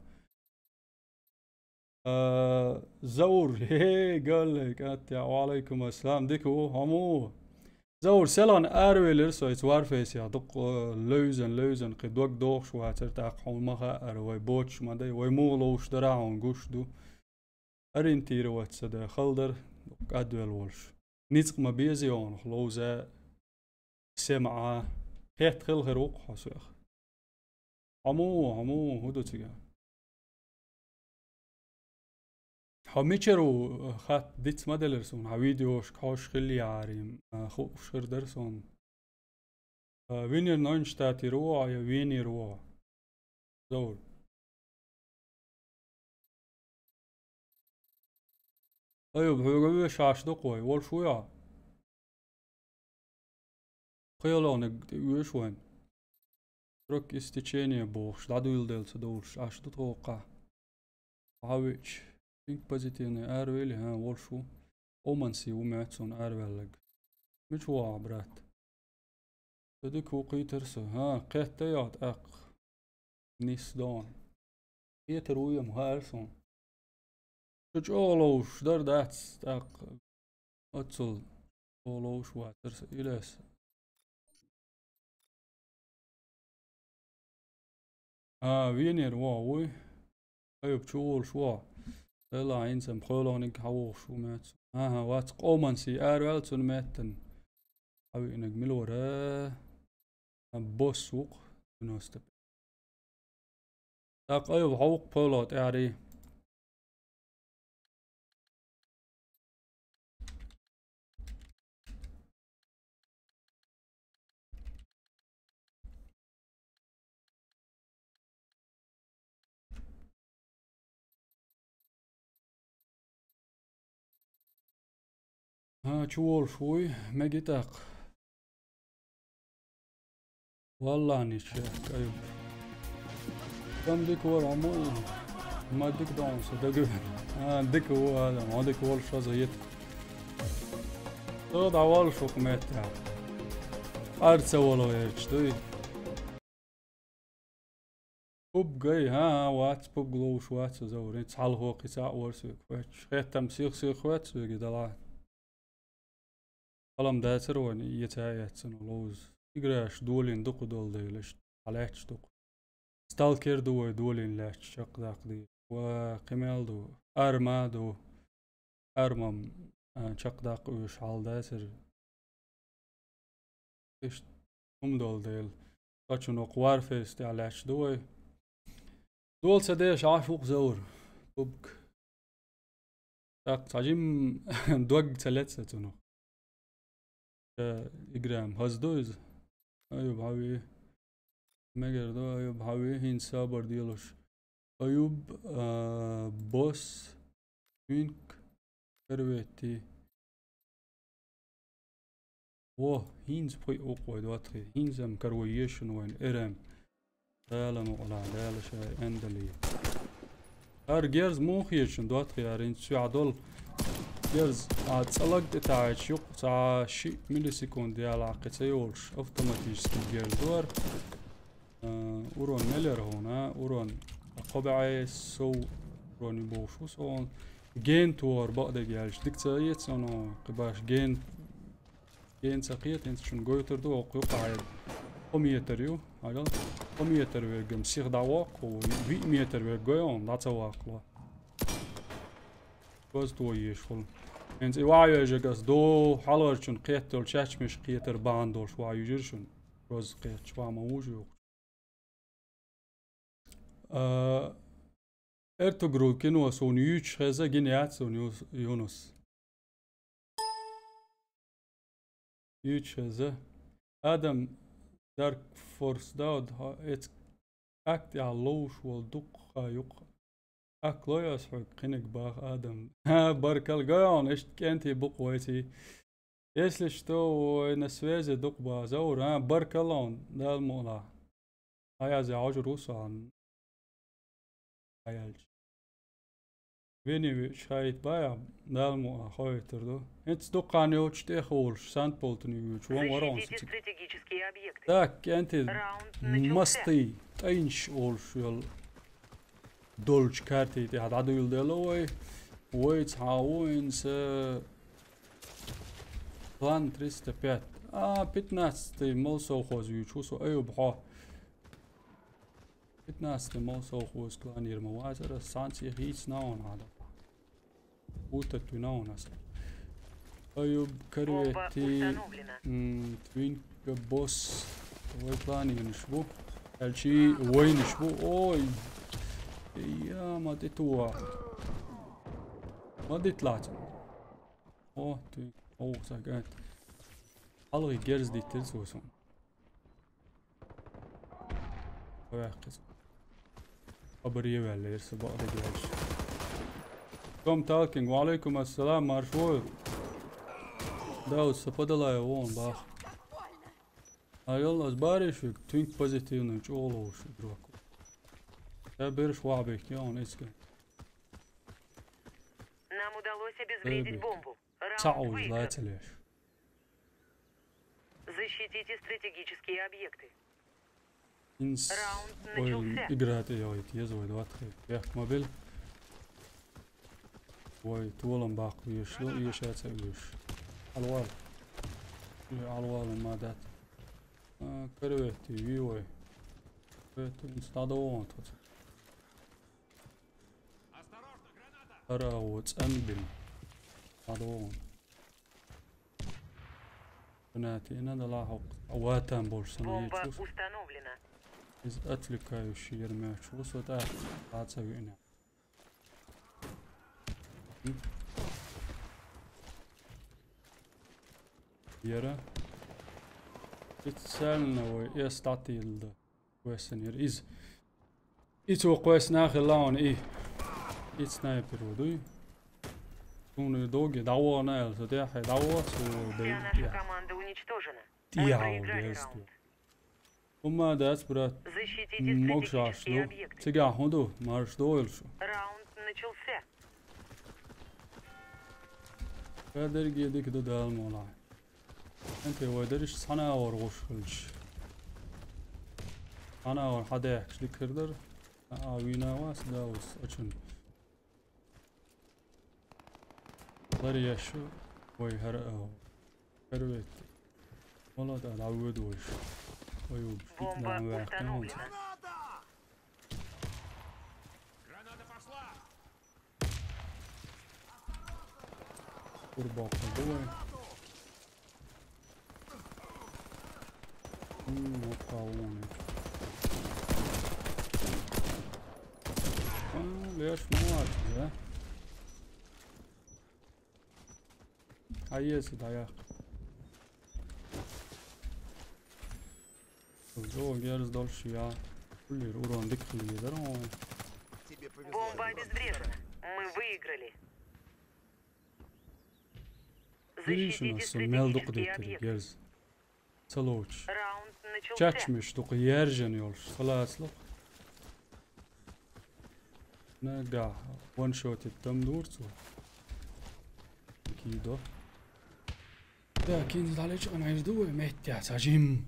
А, Заур, хе-хе, галлай, кӀантӀехь, ва Ӏалайкум ассалам, дика ву, хьо муха ву? Заур, селхана аравелира со, иза Warface-ехь дукха, а, левзан, левзан, кхин дог дохуш вацара, тӀаккха хьуна ма хаьара, вай боцуш ма дай, вай муха ловуш дара хьуна гуш ду. Ориентироваться дан хала дара, кӀадвелла волуш. Ницкъ ма беза йогӀунах ловза, сема Ӏа. Хетта хила хир ву-кх хьо соьх. Хьо муха ву, хьо муха ву, хӀун ду цигахь? Хьо мичара ву, хатта диц ма делира суна, хьан видеошка хьожуш хилла яхьарий, а, хууш хир дара суна. А, Венера Нойнштадтера ву хьо я Венера ву хьо? Заур. Айюб, хьоьга вешаш ду-кх вай, волуш вуй хьо? ПхоьалгӀаниг тӀе оьшу вайн. Срок истечения бохуш, дӀадуьйладелла ца довлуш, Ӏаш ду тхо кхахь. Хьан веача, Think Positively аравели, хӀан, волуш ву. Оман сий ву моьтту суна араваьлларг. Мича ву ахь, брат? Ца дика ву кхийтира со. ХӀан, кхетта йо тӀаккха? Нисса догӀу. Кхетар ву ям, хаьара суна. Шу чӀогӀа ловш дар дац, тӀаккха оццул чӀогӀа ловш вацар са илес. А, венера вогӀу вуй. Аюб чу волуш вогӀу. Делахь хӀинца-м кхоьлгӀаниг хьан вогӀуш ву моьтту. Аха, вац къоман сий араваьлла цунна меттана. Хьан виъниг мила вара? Босс ву-кх, девяносто пять. ТӀаккха айхьа хьо ву-кх пхоьлгӀа тӀаьхьарий. ХӀан, чу волуш вуй, мега тӀаккха. Валлахьнича, кӀайба. Кам дика вара хьо ма ву? Ма дика догӀу со дагавина. А, дика ву, Адам, хьо дика волуш хаза йита. Со дӀавалла шух меттехь. Къар ца вало эрча дуй? Пубгай, хӀан-хӀа, вац, пубг ловш вац, Завур. ХӀинца хьалхо кхин цхьаъ вара соьга хоьттуш. Хеттам сих-сих хоьтту соьга, далахь. Халам дацара вайн, эца а эцна ловза. Играш долийна дукха долу дела, иштта хьалаьтташ дукха. Сталкер ду вай долийна лаьтташ чекхдаккха дийша. Ва кхин мел ду? Арма ду. Армам, а, чекхдаккха уьш хьал дацара. Иштта хӀума долу дела. Кхачунокх Warface тӀехь лаьтташ ду вай. Дола ца деш Ӏаш ву-кх Завур. Пубг. ТӀаккха цхьа жим дог ца леца цунах. Ша играм хаза ду иза. Аюб хьан вий? Мегар ду, Аюб хьан вий? ХӀинца сабар делуш. Аюб, а, босс, Твинк, Корветти. Во, хӀинца пхиъ ву-кх вай доттагӀий. ХӀинца-м каро еза шуна вайн эрам. Дала мукъалахь, Дала шай эндале. ХӀара герз муха хеташ доттагӀий, хӀара хӀинца цуьхь долу герз, а, цӀа лаг тӀе таӀийча юкъа цхьа шиъ миллисекунд ялахь кхин ца йолуш, автоматически герз ду хӀара. А, урон мел яра хьуна, урон кхо бӀе сов урон ю бохуш ву со хьуна. Ген тохар бакъдерг аьлча, дика ца эца хьуна, кхин баш ген Ген ца кхета, хӀинца шуна гойтур ду, хӀокху юккъехь кхо метр ю, хьажал. Кхо метр верг-м сиха дӀавоккху, виъ метр верг гой хьуна, дӀа ца ваккхало. Коза тоеш хуьлу. ХӀинца и ваьхьа йоьжург ас ду, хьалхарчунна кхетта йолу чачмаш кхетар бахьана долуш ваьхьа йижира шуна. Коза кхетча, ваьхьа ма вужу йохуш. А, Эртугрул кино суна юьйцуш хеза, гина яц суна Юс-, Юнус. Юьйцуш хеза. Адам, Dark Force Dawn, хьо эцу акт тӀехь ловш волу дуккха юккъа. Акт лой ас хьоьга кхиниг баха, Адам. Ха, баркалла, гой хьуна, иштта кӀентий бу-кх вайций. Если что, вай на связи ду-кх баха, Завур, а, баркалла хьуна, Дала мукъалахь. Хьан язъян хьожур ву со хьан? Хьан яьлча? Вени виъча хаийта баьхьа, Дала мукъалахь, хьо хӀоьттур ду. ХӀинца дуккха хан йоцуш тӀехула сант болтуни вуьйчу, вон вара хьуна. Защитите саци. Стратегические объекты. Так, кӀентий, Раунд начался. Мастий, тӀайнаш олуш йолу долчу картий тӀехь дӀадуьйладелла вай. Вай цхьа ву хӀинца, э, план триста пять. А, пятнадцатый молсовхоз вуьйчу ву со, Аюб, хьо. Пятнадцатый молсовхоз кланера ма вацара, сан цӀе хийцина ван хьада. Утат вина ван аса. Аюб, Корветти, м, Твинка, Босс. Вай кланенаш бу. Аьлчи вайнаш бу. Ой. Я, ма тӀе туа. Ма дит лаца. О, Твинка. О, сагат. Хьалхи герз диттира цо сон. Ваьккхи цо. Хабар еваьллера са бакъдерг аьлча. Том Талкинг, ва алейкум ассалам, марш вой. Даус, са падалая вон бах. А йоллас бариш вик, Твинк позитивный, чӀогӀа ловш игрок. Ша берш вахьбек, я он эцга. Нам удалось обезвредить бомбу. Раунд выигран. Цхьа уж лацалеш. Защитите стратегические объекты. Инс. Раунд ойла начался. Игра тӀе йогӀийта еза вай двадцать. Бехк ма бил. Вай, толам баккха вешаш ду, эша ца вешаш. Хьалвала. Е, хьалвала ма дац. А, корветтий, вий вай. Корветта инца дӀадогӀун тхо ца. ХӀара а во цӀенбина. ДӀадогӀун. Бинати ина дала хьокху. А ватан болуш санна Бомба ечуш. Установлена. Иза отвлекающий яр меч ву со тӀаккха дӀа ца виъна. Яра. Специально вай эс дӀатилла. Кхоьссина яра иза. И цо кхоьссина хилла хьуна и. И снайпер ву дуй. Суна доге дӀавахана аьлла, со тӀаьхье дӀаваха, со дай. Вся наша команда уничтожена. Мы ТӀехьа проиграли деза раунд. ХӀумма дац, брат. Защитите стратегические объекты. Цигахь хӀун ду? Марш дойла шу. Раунд начался. Ка дерриге дика ду Дала мукъ лахь. ХӀунда вай дариш цхьана агӀор гӀуш хилча. Цхьана агӀор хьадаьхкаш дика хир дара. А, а вийна вац, да, вац, а чун. Лар еш вай хӀара а. Корветта. Вала да, дӀавоьду вайша. Вай у битна ваьккхина вац. Курбакка давай. М, вот кого он. А, леш, молодец, да? А если да я. Зо герз дольше я. Кулир урон дик хилли дарон. Тебе повезло. Бомба обезврежена. Мы выиграли. Виришина Защитите со мел дукха стратегические деттир объекты. Герз. Ца лоучу. Раунд начался. Чачмеш дукха яржан йолуш. Салацло. Нагахь ваншотит дам дур цо. Кидо. Да, кинз далечу къанайр ду вай меття, ца жим.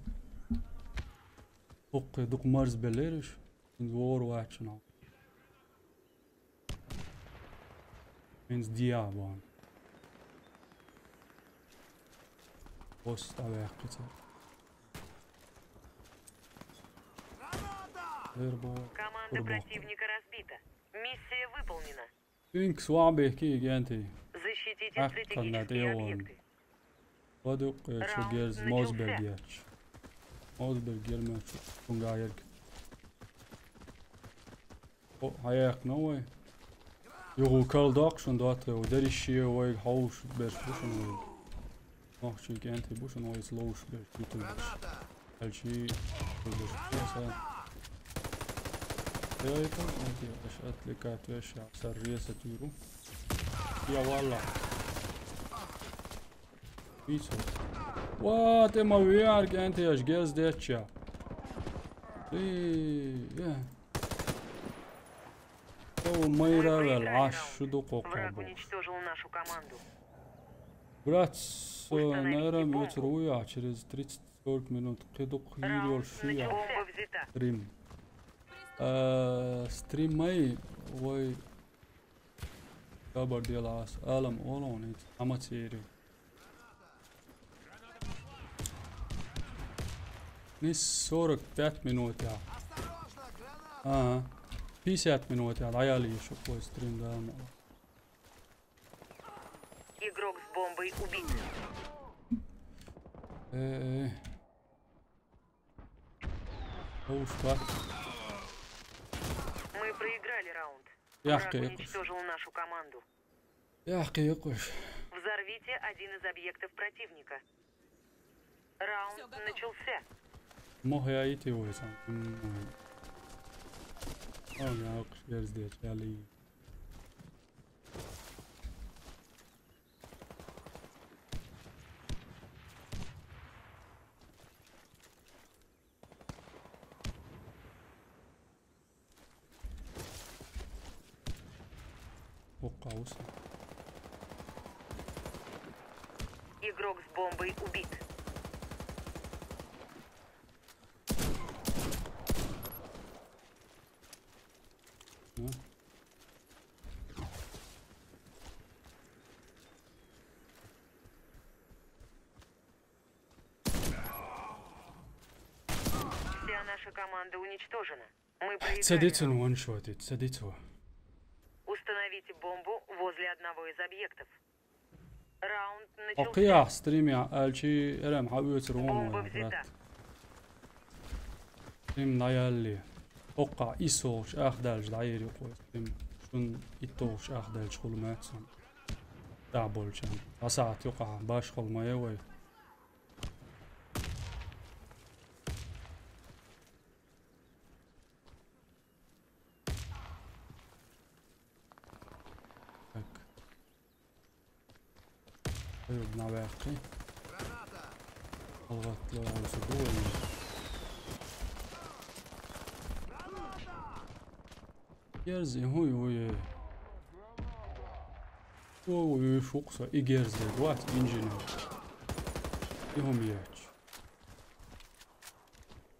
Хуккхе дукха марз беллериш. Кинз вор вачна. Кинз диа ван. Бос ставяхкица. Вербо. Команда противника разбита. Миссия выполнена. Инкс ван бехки генти. Защитите стратегические объекты. Вадук, э, чу герз Мозберг яч. Мозберг герман чу тунга ерг. О, хаяк на вай. Югу кал док шун дот, э, дариши вай хауш берш бушун вай. Нохчи генти бушун вай слоуш берш битулбаш. Алчи бушун вай. Я это, эти, аш отвлекать вещи, саррия сатюру. Я валла. Вицо. Ва, те ма виар генти аш гез деча. Э, э. О, майра вел, аш шу ду кокабо. Враг уничтожил нашу команду. Брат, со, наверное, мы руя через тридцать-сорок минут. Кедук хирёл шуя. Бомба взята. Стрим. Э, стримай, ой. Хабар делас, алам олонит, амацери. Нис сорок пять минут я. Ага. Пятьдесят минут я, даяли ещё кой стрим, да, мало. Игрок с бомбой убит. Э, э. Ушка. Мы проиграли раунд. Враг уничтожил нашу команду. Яхкы якуш. Взорвите один из объектов противника. Раунд начался. Мох я ити войсан. О, я якуш герздеч, я ли. Оккаус. Игрок с бомбой убит. А? Наша команда уничтожена. Мы проиграли. Садится, ну, раунд. Ваншотит, садится. Установите бомбу возле одного из объектов. Раунд начался. Окей, стрим я, алчи, эрем, хьаоьцур вон. Бомба вон, взята. Брат. Стрим наялли. Окка, исолш, ах, дальше, да, ери кой. Стрим, шун итолш, ах, дальше, хулматсон. Да, болчан. А саат юкъа, баш холмая вай. Так. Ой, обновляйки. Алгъатлар алса дуй. Герзи, хуй, хуй. Ой, ой, шукса, и герзи, вот, инженер. И хумьяч.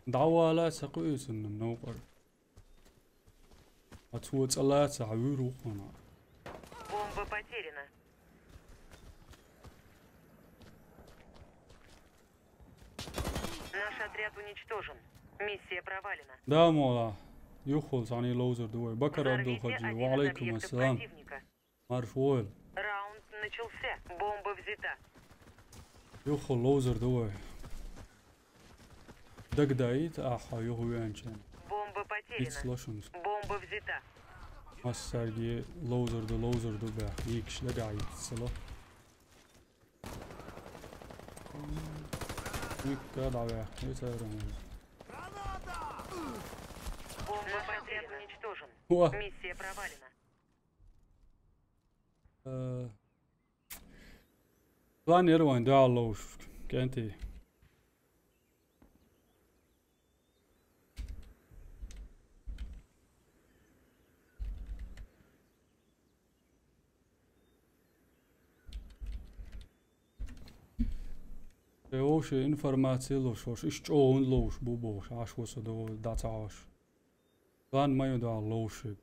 Давала сакъуйсун, нокъар. Ацу цӀалаца гьавур вукъана. Бомба потеряна. Наш отряд уничтожен. Миссия провалена. Да, мола. Юхул сани лоузер дуй. Бакар Абдул Хаджи. Взорвите один из объектов противника. Ва алейкум ассалам. Марш вол. Раунд начался. Бомба взята. Юху лоузер дуй. Дагдаит, аха, юху венчен. Бомба потеряна. Ицло шунс. Бомба взята. Массарги лоузер ду, лоузер ду бя. Икш дагаит сало. Икка давя. Ицарам. Бомба потеряна. Уничтожен. Уа. Миссия провалена. Э, план ерван да лоуш, кенти. Э, вообще информация лоуш, вообще иш чӀогӀун лоуш, бу бохуш, аш васа до дацаш. План маю да лоушиг.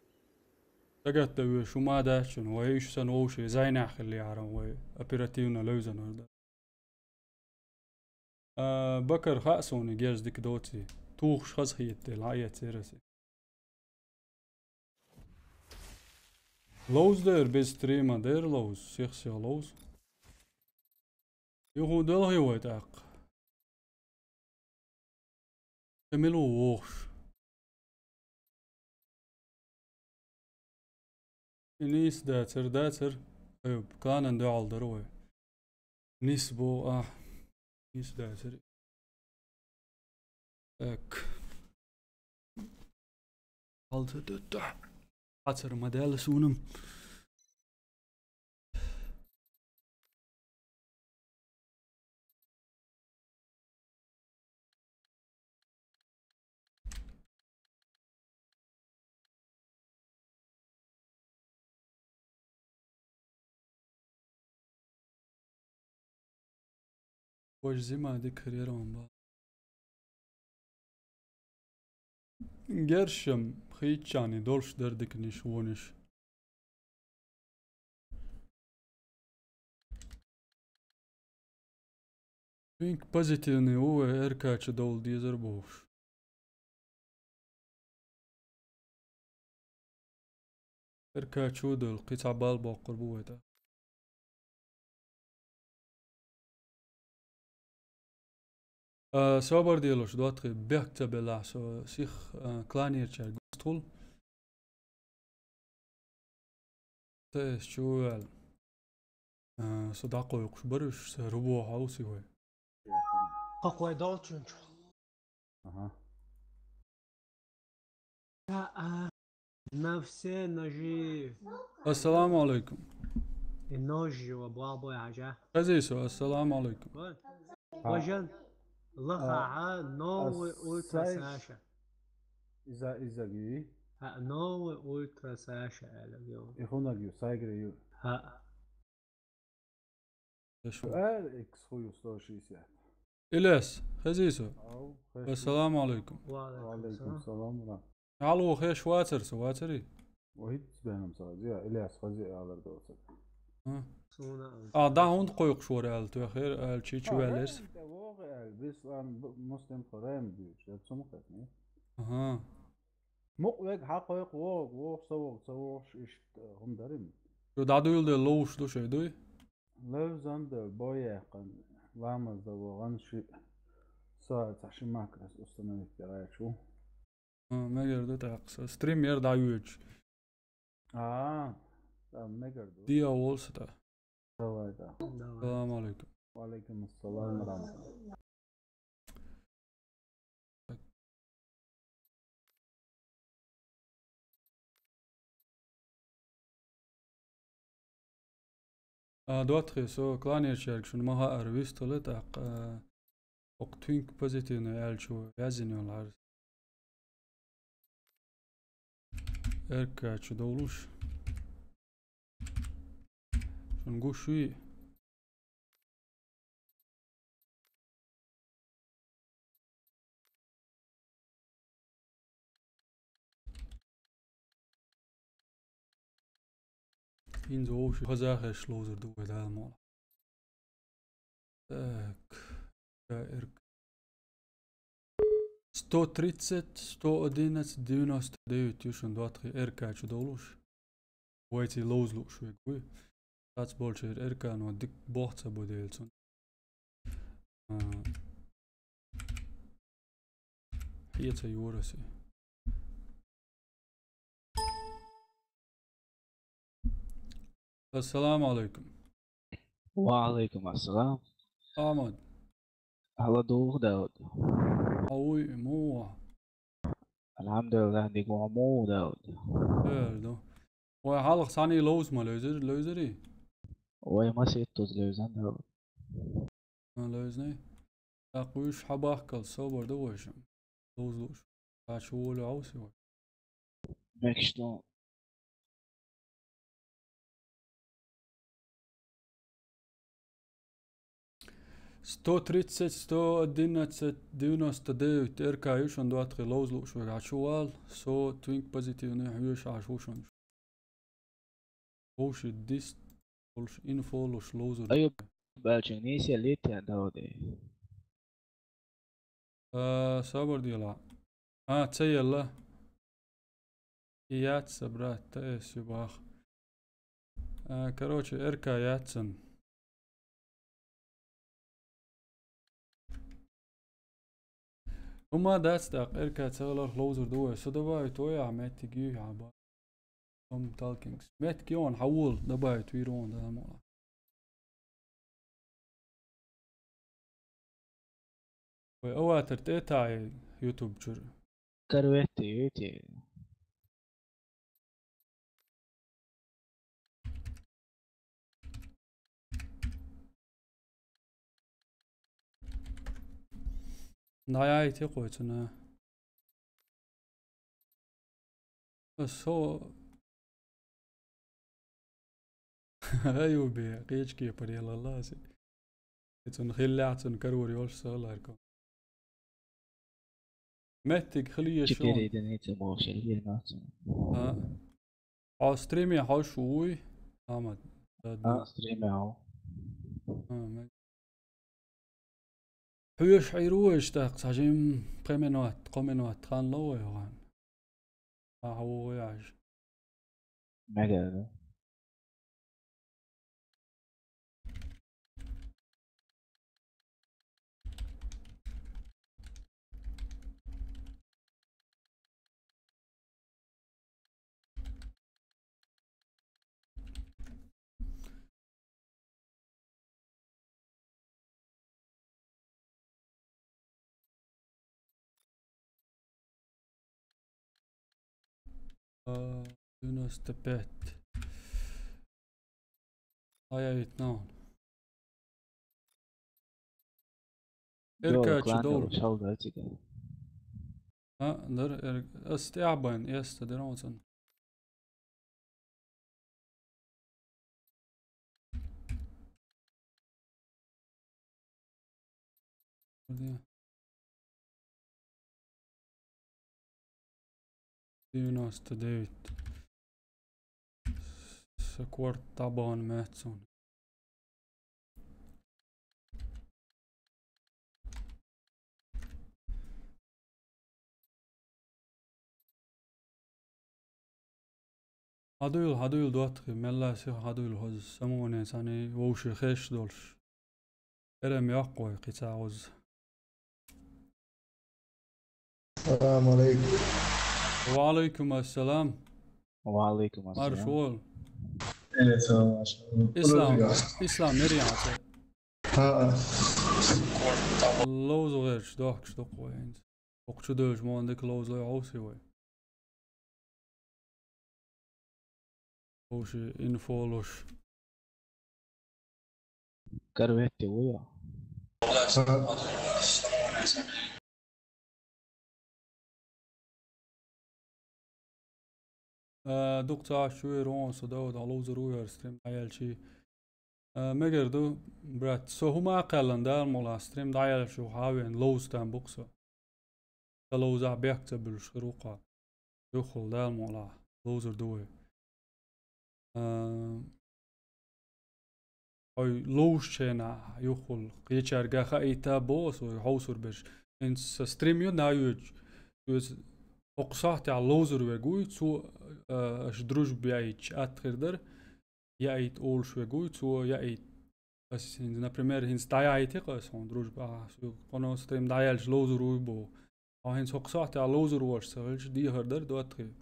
Дагатта вуй шума дачун, вай иш сан вообще зайнахили арам, вай оперативно левзан варда. А, Бакар хасуни герз дик доци. Тухш хаз хиетте, ла ецераси. Лоуз дер без стрима, дер лоуз, сих сих лоуз. Юху долгъи вай тӀаккха. Эмил ву вохуш. Нис дацар, дацар. Ай, кланан дуьхьал дар вай. Нис бу, а. Нис дацар. Так. Алта дутта. Ацар модель сунам. Вож зима дикарьер он ба. Гершам хийччани долш дердикниш вониш. Винк позитивный у, эркача дол дезар бовш. Эркачу дол, кхица бал боккур бу вайта. А, собар делуш, дуатхи бехк ца белахь, со сих, а, кланерчар густхул. Тес чувал. А, со дакъойкъуш баруш, са рубо хауси вай. Какой долчунчу? Ага. А, а, на все ножи. Ассаламу алейкум. И ножи ва бабой хажа. Хазису, ассаламу алейкум. Вот. А, важан лаха, а, новый а, ультра сайш Саша. Иза, иза ги? А, новый ультра Саша, аля, ё. И хунаг ю, сайгре ю. А. Эш ву. Эр икс ху ю сто шестьдесят. Илес, хазису. Ау, хеш ву. Ассаламу алейкум. Ва алейкум салам. Ва алейкум салам, ра. Алло, хеш вацар со, вацари? Вахид сбенам сази, я, Ильяс хази алар доцак. А. Суна. А, да хунд койкъуш вар ал, ту хер, ал чи чу валерс. Вогъ ал, бис ан б-, муслим харам бюш, я цум хатни. Аха. Мукъа вега хьакхойкху, вогӀу, вогӀу, ца вогӀу, ца вогӀуш, иштта хӀума дарий? Шу дӀадуьйладелла ловш ду шай, дуй? Левзан да, бой яьккхина, ламаз дан вогӀан ши, со цхьа ши макрос установить дерайчу. А, мегар ду тӀаккха со. Стрим яра дӀайоьдуш. А, да, мегар ду. Диа волса тӀа. Давай, да. Салам алейкум. Ва алейкум ассалам ва рахматуллах. А, доттагӀий, со кланерчаьрга шуна ма хаара вистхила, тӀаккха, а, окху Twink Позитивный аьллачо вяздина йолу хьарс. Р К чу довлуш. Шуна гуш вий? ХӀинца вовшийн хазахеташ ловзур ду вай, Дала мукъ лахь. Так, Р К. Сто тридцать, сто одиннадцать, девяносто девять ю шуна доттагӀий, Р К чу довлуш. Вай цӀий ловза лууш верг вуй. Цхьацца болчеран Р К-но дика болх ца бо дела цунна. А, хье ца йора аса. Ассаламу алейкум. Ва алейкум ассалам. Ахмад. Хьала духу, Дауд. Хьо вуй, муха? Алхьамдулиллах, дика ву, муха, Дауд? Хир ду. Вай хьалха цхьаьний ловза ма левзира, левзирий? Вай маситтаза левзан, Дауд. А, левзиний? ТӀаккха вуьйш хьабахкал собар ду вайшимма. Ловза лууш. Кхача волу хьовсий вай? Мекаш ду. Сто тридцать, сто одиннадцать, девяносто девять Р К ю шуна доттагӀий, ловза лууш верг, хьачу вала, со Twink Позитивный хьоьжуш Ӏаш ву шуна. Вовшийн дис болуш, инфо луш ловзур. Аюб аьлчунга нийса елла те, Дауди? А, собар де ла. А, ца елла. И яц сан, брат, та эс ю баха. А, короче, Р К яц сан. ХӀума дац тӀаккха, Р К ца хиларх ловзур ду вай. Со добавить вой ахьа меттиг юй хьан ба. Ам Talkings. Меттиг йогӀун хьан вола, добавить вийр вон, да, ма. Вай аватар тӀе а таӀий YouTube чуьра. Корветтий, вити. ДӀаяйти кхой цунна. Со Аюбе, кхечу кепара елла аса. И цунна хиллехь, цунна карор йолуш ца хиларг. Меттиг хила езаш ю. Четыре единицы бохуш, ира нацу. А. Хьо стриме хьожуш вуй, Ахмад? Да, а, да. Стриме хьо. А, ме-, Хьоьжуш Ӏийр ву вайша тӀаккха, цхьа жимма пхи минот, кхо минот хан ло вай вахана. Ахьа ву вай Ӏаш. Мегар ду. А, девяносто пять. Ай, ай, вит наун. Эр качу дол. Шалда тига. А, дар, эр, ас тӀаьхьа байн, эс та дерон цун. Девяносто девять. Сакварт табан мецун. Хьадуйла, хьадуйла, доттагӀий, мелла а сиха хьадуйла хӀоза самукъане санна вовше хеш долуш. Эрам йоккху вай кхин цхьа хӀоза. Салам алейкум. Ва алейкум ассалам. Ва алейкум ассалам. Марш вол. Э, салам алейкум. Ислам, Ислам, мер ян цӀе? ХӀаа. Ловза гӀерташ дохкуш дукха вай хӀинца. Окху чу девлча мо дика ловзалой хьовсий вай. Ховший инфолуш. Корветтий вуй. Э, дукха ца Ӏаш чу вер вон со Дауд, хьо ловзар ву хӀара стрим дӀаяьлчий. Э, мегар ду, брат, со хӀума а кхаьллан Дала мукъалахь стрим дӀаяьлча хьавен ловза там бу-кх со. Ца ловзахь бехк ца буьллуш хир ву-кх хьо. Юххул Дала мукъалахь ловзар ду вай. А, хьо ловзучу хенахь юххул кхечаьрга хаийта боху ас вай хьовсур берш. ХӀинца сан стрим ю дӀайоьдуш. Соьца хӀокху сохьтехь ловзар верг вуй, цо, а, аша дружба яийча атта хир дара. Яийта олуш верг вуй, цо яийта. Ас хӀинца, например, хӀинца дӀаяхьийтира ас хьуна дружба, ахьа соьга кхано стрим дӀаяьлча ловзар вуй боху. Хьо хӀинца хӀокху сохьтехь ловзар волуш ца хилча, дехар дара, доттагӀий.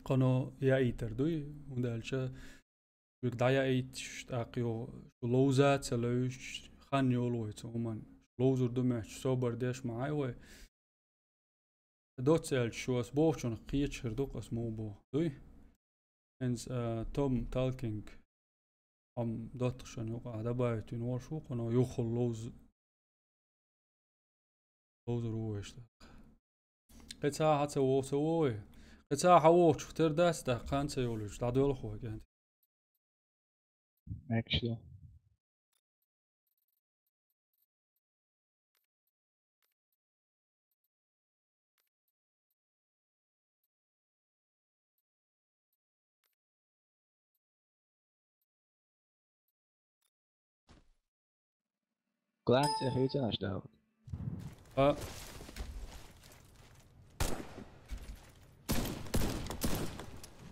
Кхано яийтар дуй, хӀунда аьлча шуьга дӀаяийташ, тӀаккха йо, шу ловза а ца левзаш, хан йолу вай цу хӀуманна. Шу ловзар ду моьттуш, собар деш ма Ӏай вай. Доцца аьлча, шу ас бохучунах кхеча хир ду-кх ас муха боху. Дуй? ХӀинца, а, Tom Talking, хьо-м доттагӀашна юкъахь добавить вина волуш ву, кхано юххул ловз-, ловзар ву вайша тӀаккха. Кхин цхьа хьан ца вогӀу ца вогӀий? Кхин цхьа хьан вогӀучух тера дац тӀаккха, кхана ца йолуьйтуш, дӀадоьлху вай кӀентий. Мегаш ду. Главное, хьуьйцанаш, Дауд. А.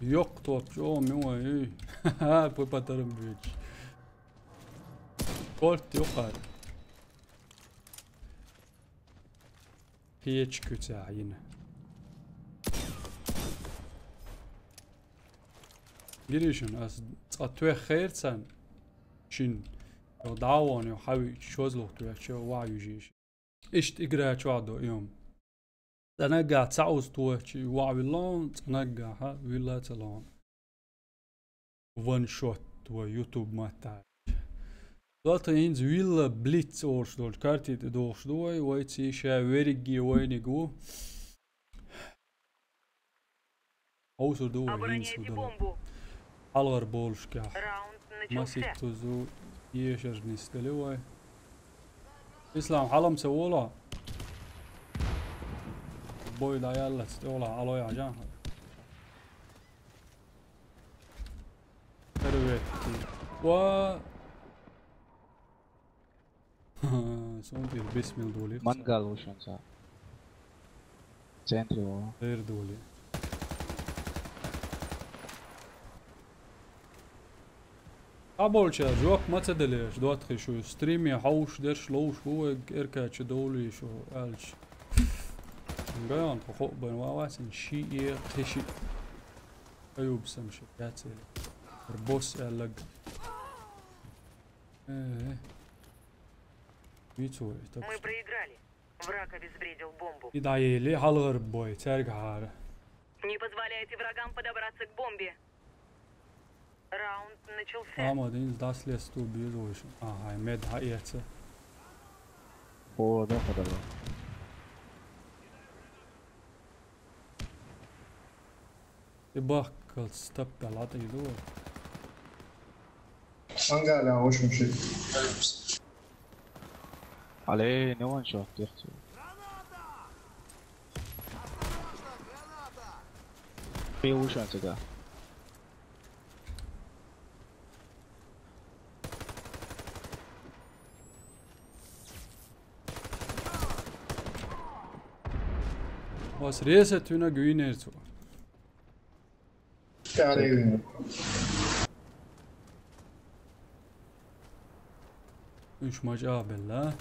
Йоккха топ чӀогӀа ма вай, ий. Ха-ха, пу патарам бечу. Корт юкъара. Кхечу куьцехь йина. Гиришин, ас цкъа тоьххера царна шин. Йо, дӀа а вон, йо, хьавиъча, шозлагӀа тоьхча, ваьӀ юьжийша. Иштта игра чохь до и хӀума. Цкъа наггахь цхьа уза тохча, ваьӀ виллон, цкъа наггахь вилла а ца лон. Ван шот вай YouTube маттахь. Золта хӀинца вилла блиц олуш долчу карти тӀе дохуш ду вай, вай ций ша верриге вайниг ву. Хьовсур ду вай хӀинца ву дала. Хьалхар болушкахь. Маситтузу ешар нисдали вай. Ислам, хьалам ца воло. Бой дӀаяллац, тӀехула хьалой хьажахьа. Корветти. Ва! Сон тӀера бисмилла долий. Мангал ву шуна цхьа. Центре ву. ТӀера долий. Къаболчара жоп ма ца делеш, доттагӀий, шу стриме хьовш дерш ловш ву вай, эркачу довлий шу аьлча. Гайон тхо хо бан ва васин ши е кхеши. Аюб сам ши яцели. Босс аьллаг. Э. Вицу это. Мы проиграли. Враг обезвредил бомбу. И да еле хьалхар бой, цаьрга хьара. Не позволяйте врагам подобраться к бомбе. Раунд начался. Амма динз дас лес ту безойш. Ага, мед хьаэца. О, да, подобрал. И бахкалц тапкал атӀийду. Ангала, в общем, ши. Але, не ван шот, дехцу. Пе ушан сега. Вас ресет уьна гуьйнер цу. Чаревин. Уьш мажа белла.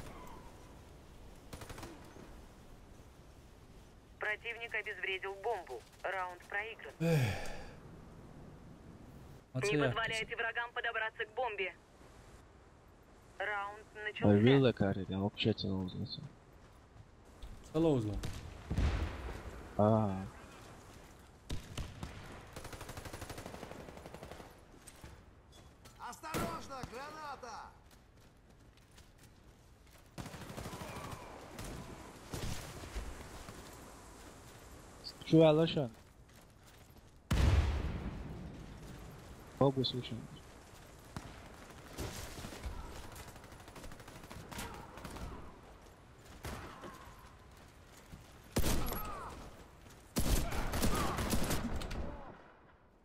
Противник обезвредил бомбу. Раунд проигран. Не позволяйте врагам подобраться к бомбе. Раунд начался. Вилла карида, вообще целоузласа. Целоузла. А. Осторожно, граната! Чувалашан. Обу слушаем.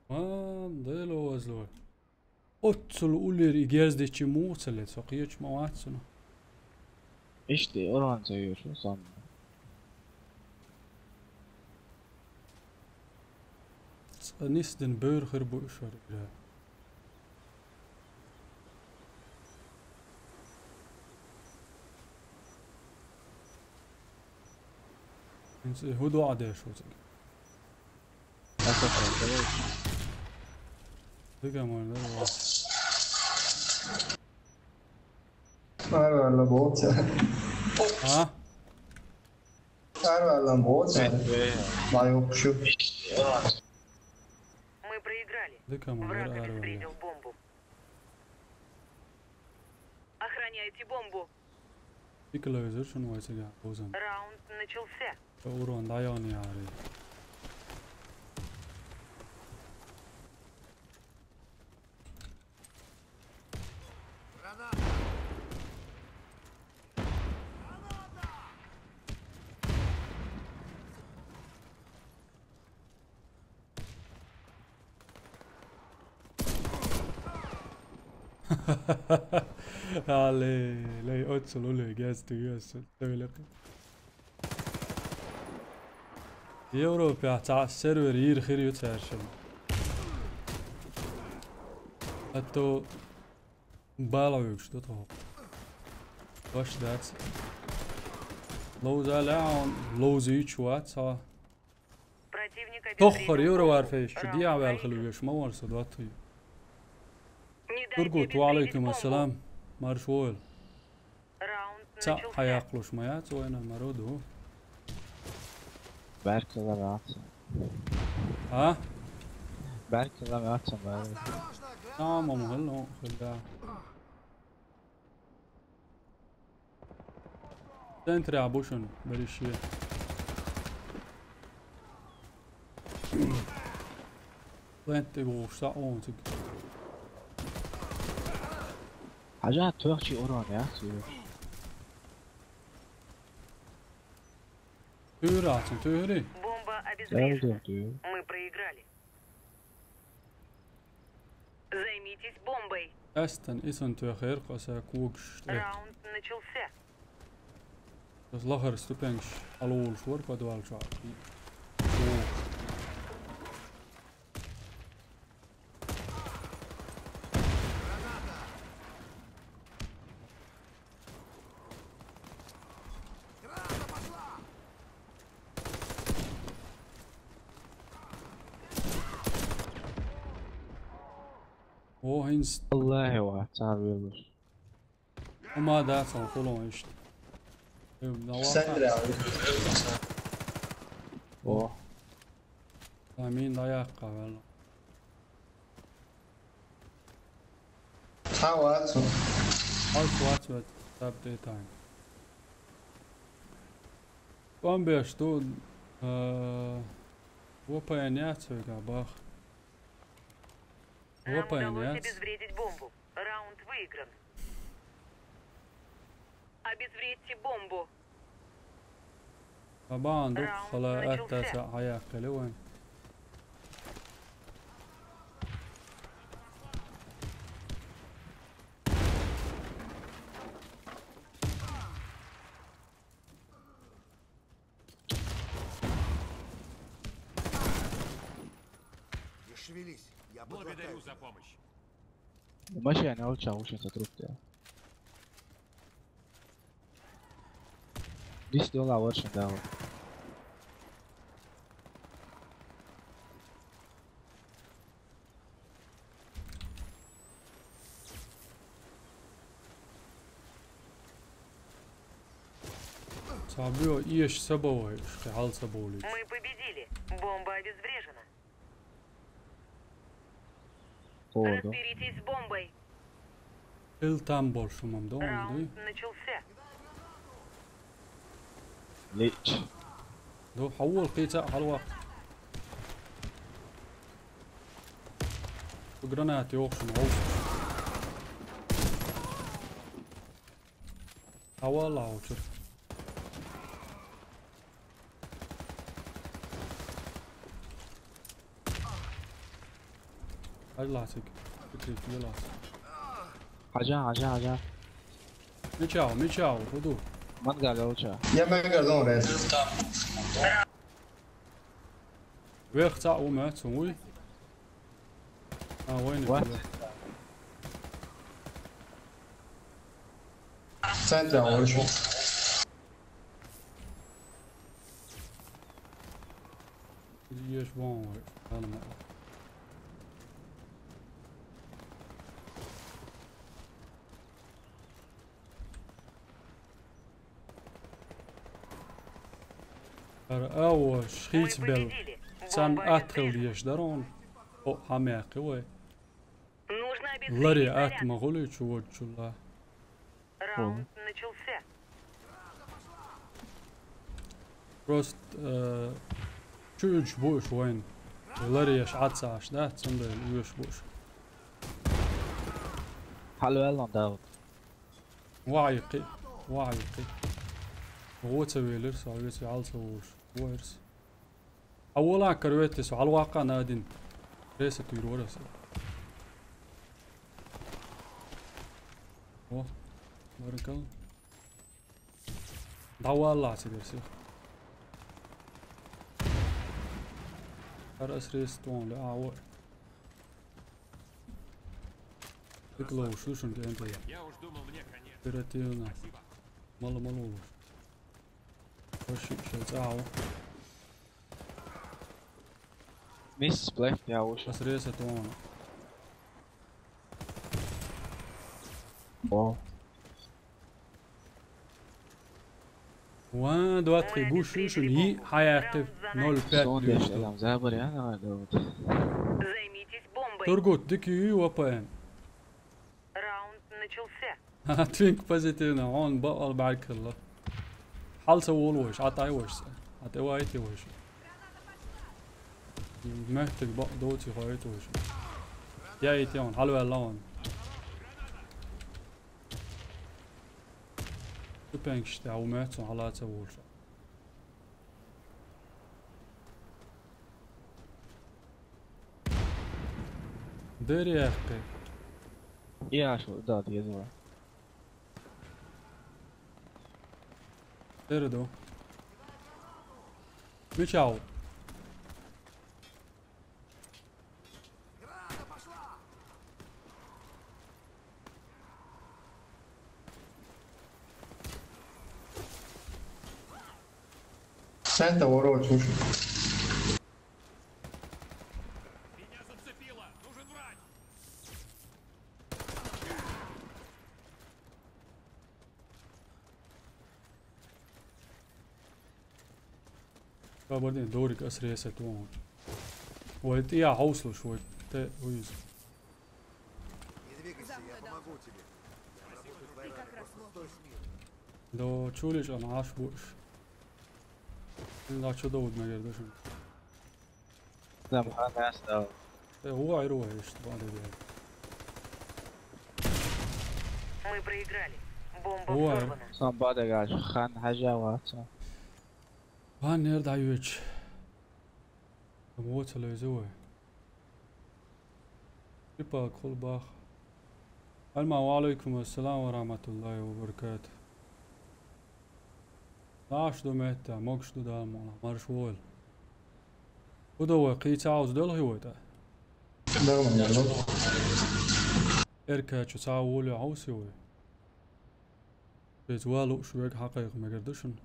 Ан, дело возло. Оццул уллера и герз дечи муха ца ле, со кхечу ма вац цунах. Иштта, оранца йоьшу санна. Цкъа нисдина бевр хир бу уьш вара. ХӀинца и хӀун доӀа деш ву цига? Дика ма вара. Арвала боца. А? Арвала боца. Ма йоккхуш ю. Мы проиграли. Дика ма вара. Враг обезвредил бомбу. Охраняйте бомбу. Дика левзар шуна вай цига, бозам. Раунд начался. Урон дӀаяхна яхаре. Аллей, лей, оццул уллера герз ду оьссу, тӀе велакх. Европехь цхьа сервер йийр хир ю цаьршинна. ХӀетто бала вуьгуш ду тхо. Ваш дац. Ловза лаьун, ловзуьйтуш вац хьо. Тоххара Евроварфейс чу дехьа ваьлла хила веш ма вара со доттагӀий. Тургут, ва Ӏалайкум ассалам. Марш войла. Цхьаъ хьаяккхалуш ма яц вайна, маро ду. Баркалла, Ӏацан. А? Баркалла, Ӏацан, баркалла. Тамам, хӀалло, хӀалло. Центрехь бу шуна, берриш е. Центр тӀе вогӀуш схьа а вон цига. Хьажа, тоьхчий урон яц веш. Туьйхира, цунна туьйхира. Бомба обезврежена. Мы проиграли. Займитесь бомбой. Астан, и сан тоьхира кхо са когаш тӀе. Раунд начался. Ас лахара ступеньш хьалаволуш вара подвал чохь. О, хӀинца. Аллахьа вац, цара вевлаш. Хьума дац хьуна хулон иштта. Э, на ваха. Сандра. О. Амин, дӀаяккха ваьлла. Цхьа вац хьуна. Хьо вац вац, тап де тайна. КӀом беш ду, а, V P N яц вайгахь бах. Нам удалось обезвредить бомбу. Раунд выигран. Обезвредьте бомбу. Бабан, дукха хала атта ца хьаяккхили вайн. Шевелись, я Благодарю подлагаю. За помощь. Машина не улучшал, очень сотрудничал. Здесь дела лучше, да, вот. Цхьа боьо, эш ца бовлуш, кхин хьал ца бовлуьйтуш. Мы победили. Бомба обезврежена. Поводу. Разберитесь с бомбой. Ил там болуш хӀума ма ду, ма дуй? Раунд начался. Лич. Ду, хьавола кхийца а хьалаваккха. Граната йохуш ма вовш. Хьавалла хьовчура. Хьажа лациг. Пикрит, лелас. Хьажа, хьажа, хьажа. Мичав, мичав, хӀу ду? Мангал улучшал. Я мангал дон рейс. Вех цхьаъ ву моьтту, вуй? А, вайна What? тилла. Центр улучшал. Еш бон вай. Хьалма. ХӀара а ву шхийца белла. Царна атта хила дезаш дара хьуна. О, хьамаьккхи вай. Нужно обезвредить Ларе атта заряд. ма гӀулий чу водчулла. Раунд начался. Просто, э, чу уьдуш бу уьш вайна. Лареш Ӏадсаш, да? Цундела уьш бу уьш. Хьалваьлла, Дауд. Вахьа йикхи, вахьа йикхи. ГӀо ца велира со, веци хьал ца волуш. ГӀо ирс. А вола кара ветти со, хьалваккха а надин. Реса туьйр вара со. О, баркал. ДӀавалла ца дерсих. Ара ас рес тон ле, а, во. Дика ловуш ду шуна кӀентий. Я уж думал, мне конец. Оперативно. Спасибо. Мала, мала ловуш. Ваши шел цӀа ву. Мисс Блэк, я улучшал. Ас реса тон. О. Ван, два, три, гуш, шуна йиъ хьаяьккхи, ноль пять Сон дуьйш деш, ду. там забар, я, на, Дауд. Займитесь бомбой. Тургут, дика ю, В П Н. Раунд начался. Ха, Твинк позитивно, он баъал бӀарг хилла. Хьал ца волу вайша, Ӏатай вайша. Ӏа тӀе вайти вайша. Мехтиг баъ доци хойти вайша. Я ити он, хьалваьлла он. Тупенкиш тӀе ву мехцун хьала ца волуш. Дери яхкхи. Я шу, да, деза. Дери ду. Мичав. Центр улучшал. Меня зацепило. Нужен врач. Кабардин дорик ас ресет вон. Вай тӀе хьовсалуш вай тӀе вуьйза. Не двигайся, я помогу тебе. Ты как раз вовремя. До чулиш ан Ӏаш буш. Ин да чу довуд мегер душин. Там ханас дал. Э, ву айру вай ишт бан де. Мы проиграли. Бомба Ой. взорвана. Сон бадагаш хан хьажа ваца. Бан нер да юч. Там ву ца лезу вай. Ипа кул бах. Алма, ва алейкум ассалам ва рахматуллахи ва баракатух. Наш ду метта, могш ду дал мона, марш вол. Удовой кхийца ауз дол хи вайта. Нормально. Эркачу цхьа волю хьовсий вай? Шайца валуш верг хьакхайкха мегар ду шуна.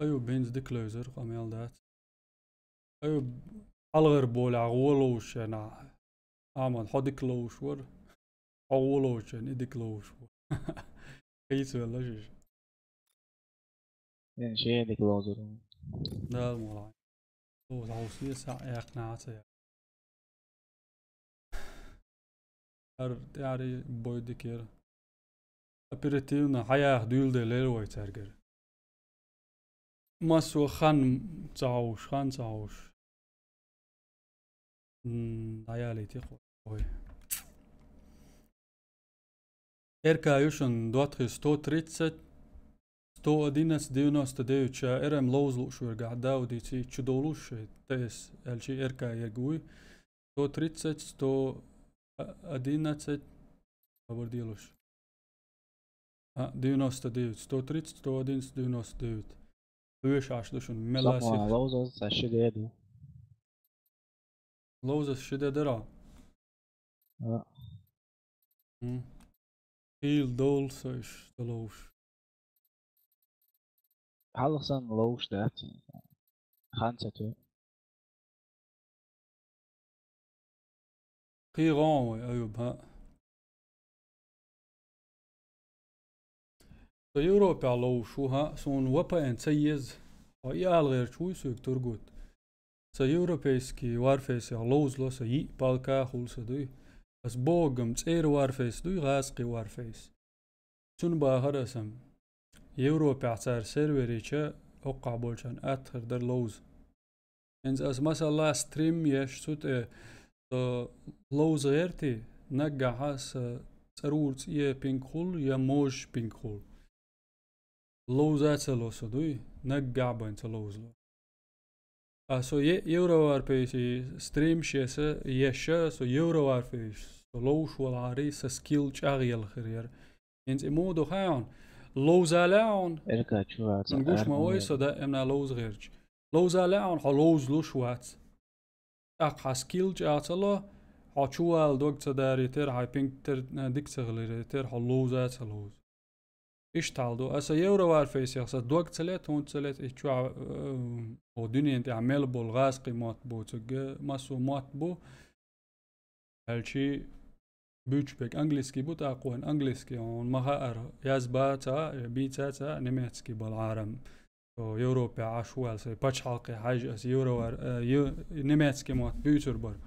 Аю бенз дика левзар, къамел дац. Аю хьалгӀар болехь гӀо ловшена. Аман, хьо дика ловш вар. Хьо гӀо ловшена, и дика ловш вар. Хийцавелла шиш. Эн шен дика ловзар. Дала мула. Ловза хьовсий са яьккхина а ца яьккхина. Ар тӀаьхьаре бой дикера. Оперативно хьаяха дуьйладеллера вай цаьргара. Массо хан ца хьовш, хан ца хьовш. М, дӀаялийте кхо. Ой. Р К ю шуна доттагӀий сто тридцать, сто одиннадцать, девяносто девять, ша Р М ловза лууш вергахь, Даудица чу довлуш, Т С аьлчи Р К ерг вуй. Сто тридцать, сто одиннадцать, хабар делуш. А, девяносто девять, сто тридцать, сто одиннадцать, девяносто девять. Хьоьжуш Ӏаш ду шуна, мел а Самуа сих. Ловза аса ши де ду. Ловза аса ши де дара? А. М. Хийла довла со иштта ловш. Хьалха санна ловш дац. Хан ца тоьу. КхийгӀон вай, Аюб, хӀаъ. Со Европехь ловш ву, хӀаъ, суна В П Н ца еза. Хьо и ала гӀерташ вуй соьга, Тургут? Со европейский Warface-ех ловзало, со йиъ палка хуьлу со дуй. Ас богам цӀера Warface дуй, гӀазкхи Warface. Цунна бахара аса-м. Европехь цара сервер йича, оккхахь болчарна атта хир дара ловза. ХӀинца аса, масала, стрим еш цу тӀе, со ловза гӀертий, наггахьа сан цӀарура цӀе пинг хуьлу я можаш пинг хуьлу. Ловза а ца ло со дуй, наггахь бен ца ловзало. А со е-, Евроварфейси стримаш еса, еша, со Евроварфейс, со ловш валахьарий, сан скилл чӀагӀъелла хир яра. ХӀинца и муха ду хаьий хьуна? Ловза лаьа хьуна? Эрка чу ваца, Сан гуш ма арма вой яра. Со даимна ловза гӀерташ. Ловза лаьа хьуна, хьо ловзалуш вац. ТӀаккха хьан скилл чӀагӀ ца ло, хьо чувала дог ца дарийтира, хьайн пинг тера, э, дика ца хилийтира, хьо ловза а ца ловза. Иштта хьал ду. Аса Евроварфейсех сан дог ца лета, хӀунда ца лета, и чохь, э, хӀо дуьнен тӀехь мел болу гӀазкхи мотт бу, цуьнга массо а мотт бу. Аьлчи буьйцуш берг английский бу, тӀаккха вайн английский хьуна ма хаьара, язбац а, бийцац а, немецкий бала Ӏарам. Со Европехь Ӏаш ву аьлла, сайн пачхьалкхе хьаьжжа аса евровар-, э, ю-, немецкий мотт буьйцур бара.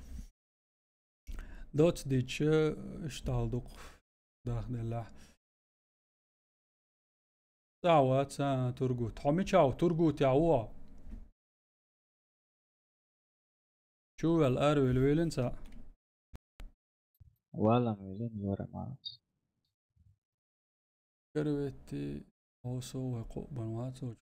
Доцца дича, иштта хьал ду-кх, дахделлехь. Цхьа а вац, а, Тургут. Хьо мичахь ву? Тургутехь ву хьо? Чу ваьлла, аравелла веллина цхьаъ? Валам веллина, вара мац. Карветти, хьо со вай кхоъ бан вац оцу.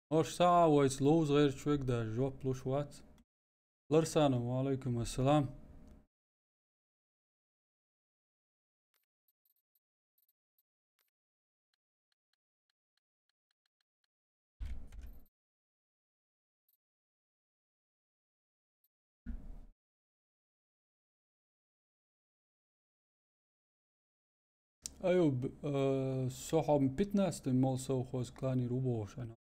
Ош схьа а вайца ловза гӀерташ верг даже жоп луш вац. Ларсанов, ва Ӏалайкум ассалам. Аюб, э, со хьо пятнадцатый молла совхоз кланера ву бохуш хьуна.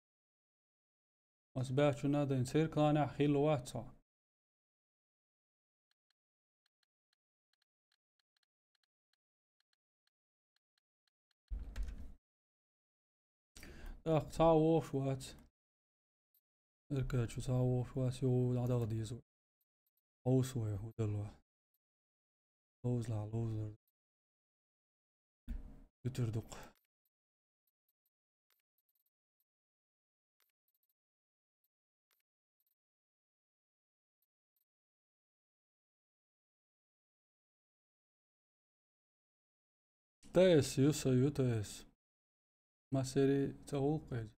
Ас баьхча надо, церан кланехь хилла вац хьо. ТӀаккха цхьа а вогӀуш вац. Эркачу цхьа а вогӀуш вац, йо, дӀадала деза. Хьовса вай, хӀун делла вай. Ловзалахь, ловзалар. Юьтур ду-кх. Т С ю, со ю Т С. Масери ца гӀуллакх иза.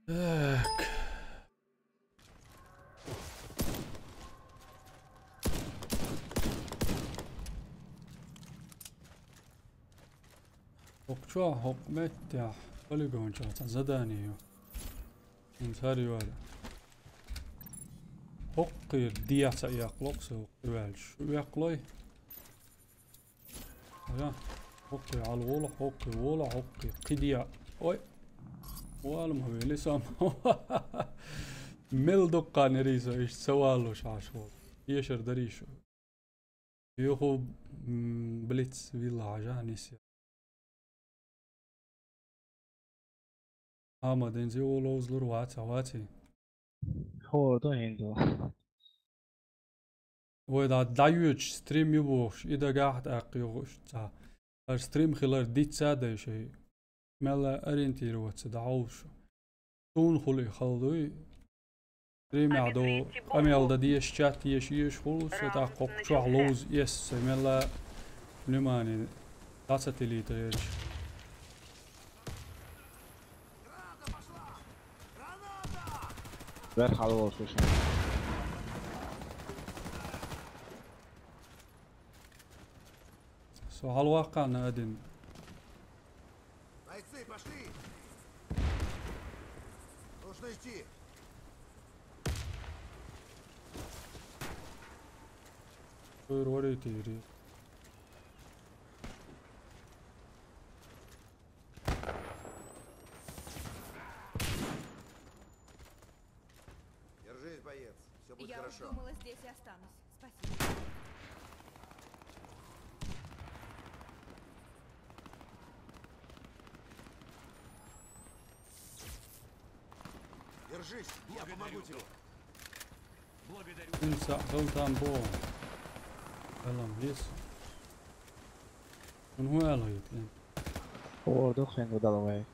Так. ХӀокху чохь, хӀокху меттехь, полигон чохь цхьа задание ю. ХӀинца хӀара йора. ХӀокхуьнга дехьа ца эккхалуш со, хӀокхуьнга ваьлча. Шу эккхалой? Ага. ХӀокхуьнга хьалаволу, хӀокхуьнга волу, хӀокхуьнга кхидехьа. Ой! Вала ма вели со. Мел дуккха нерий со, иштта ца валлуш Ӏаш волу. Эшар дарий шу. Юху, м, блиц вилла хьажа, нисъя. Ахьмад, хӀинца юха ловзалур вац, ваций? ХӀора ду хӀинца. Вай да, дӀайоьдуш стрим ю бохуш, и дагахь а тӀаккха юха уьш ца. ХӀара стрим хилар дицца а дай шай. Мелла ориентироваться дӀахьовшу. Суна хуьлу и хала дуй. Стримехь ду къамел дан дезаш, чат еш еш хуьлу, со тӀаккха хӀокху чохь ловза эс, со мелла внимание дӀа ца тилийта гӀерча. Вер хьалаволуш ву шен. Со хьалаваккхана один. Бойцы, пошли! Нужно идти! Ой, рори тири. Держись, боец. Всё будет Я уж хорошо. Думала, здесь и останусь. Спасибо. Держись, я помогу тебе. Благодарю. Инса, хӀал там бо. Хьалам, yes. Ун хӀун аьлла хӀита? Ордух хӀинца дала вай.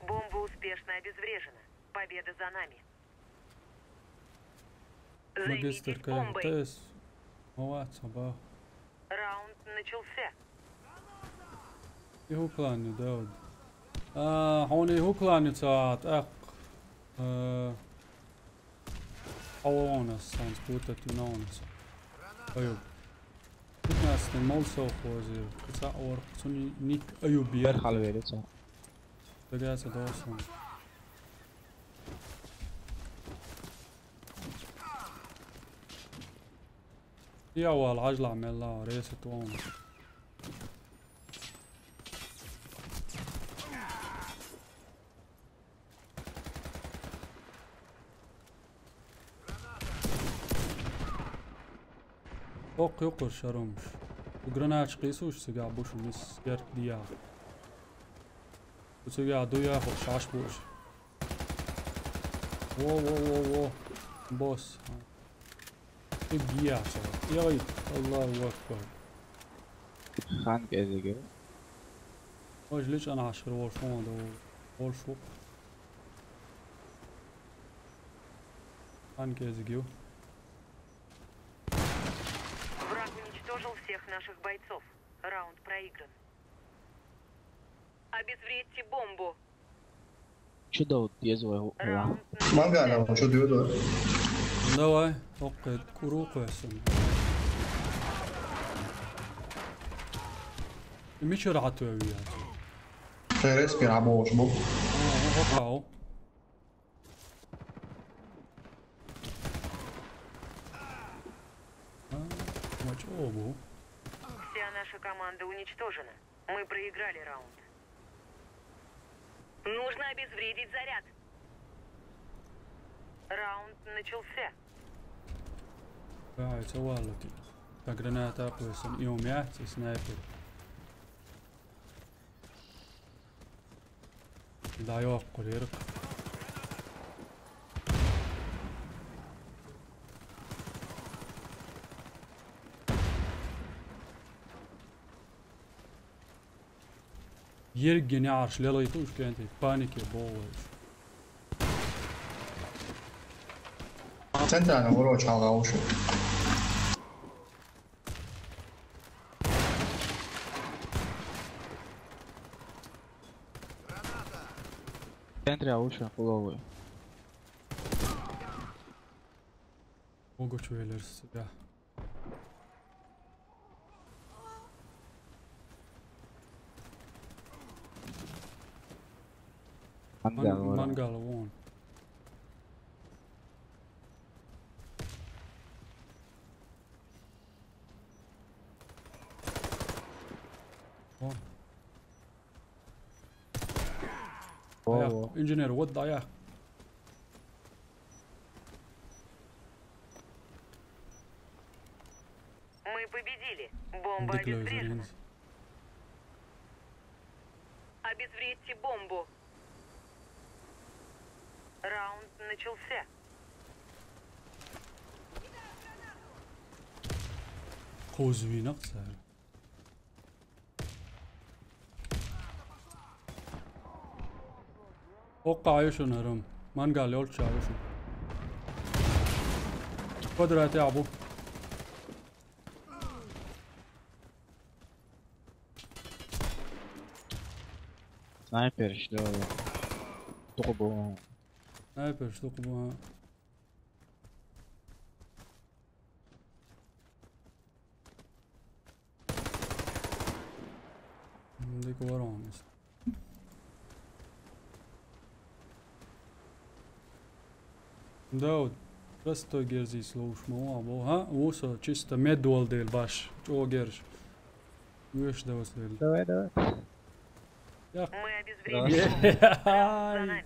Бомба успешно обезврежена. Победа за нами. Магистр Займитесь бомбой. К М Т С. Ма вац хьо бах. Раунд начался. И хӀун клан ю, Дауд? А, хьуна и хӀун клан ю ца тӀаккха? Э, хьо вон ас, санс путать вина вон ас. Аюб. Пятнадцатый мол совхозе, кхин цхьаъ вара, цуьнан ник Аюб яра. Хьалавелира цо. Дагахь ца догӀу суна. Я вала, хьажлахь мелла, ресет вон. Оккха юккъуш шарумаш. Шу гранаташ кхийсуш цигахь бу шу мис герт дияхь. Шу цигахь ду яхуш Ӏаш бу уьш. Во, во, во, во. Босс. Шу гияхь ца. Йой, Аллаху Акбар. Хан кӀезиг ю. Важа личкъана Ӏаш хир волуш хӀун ду? Волуш ву. Хан кӀезиг ю. Враг уничтожил всех наших бойцов. Раунд проигран. Обезвредьте бомбу. Чу дов деза вай хӀу-, хӀума? Раунд. Мангана, чу дов деза? Давай, оккхе, куру кхоьссина. Мичара хьатоьву яц? Шайн респи Ӏамош бу. А, хӀокху. А, мачо бу. Вся наша команда уничтожена. Мы проиграли раунд. Нужно обезвредить заряд. Раунд начался. Давай, ца валлати. Та граната пусан, и у меня, и снайпер. Да, йоккхур, ирк. Ерриге неӀарш лелайта уьш кӀентий, панике богӀу вайша. Центральный урочу хьалха уьш. Центря уьш, половой. Могучу велерс, да. Мангал вара. Мангал вон. О. О, Аяк, о. Инженер, вот да я. Мы победили. Бомба обезврежена. Обезвредьте бомбу. Раунд начался. Козуинак сэр. Окка аюшун арам. Мангал ёлча аюшун. Квадрат ябу. Снайпер, что ли? Только был. Снайпер, что ли? Дик варонис. Да, вот, простой герзис лоуш ма ва, бо, ха? Вусо, чисто медвал дел баш, чо герж. Веш да вас дел. Давай, давай. Я. Мы обезвредили. Ай.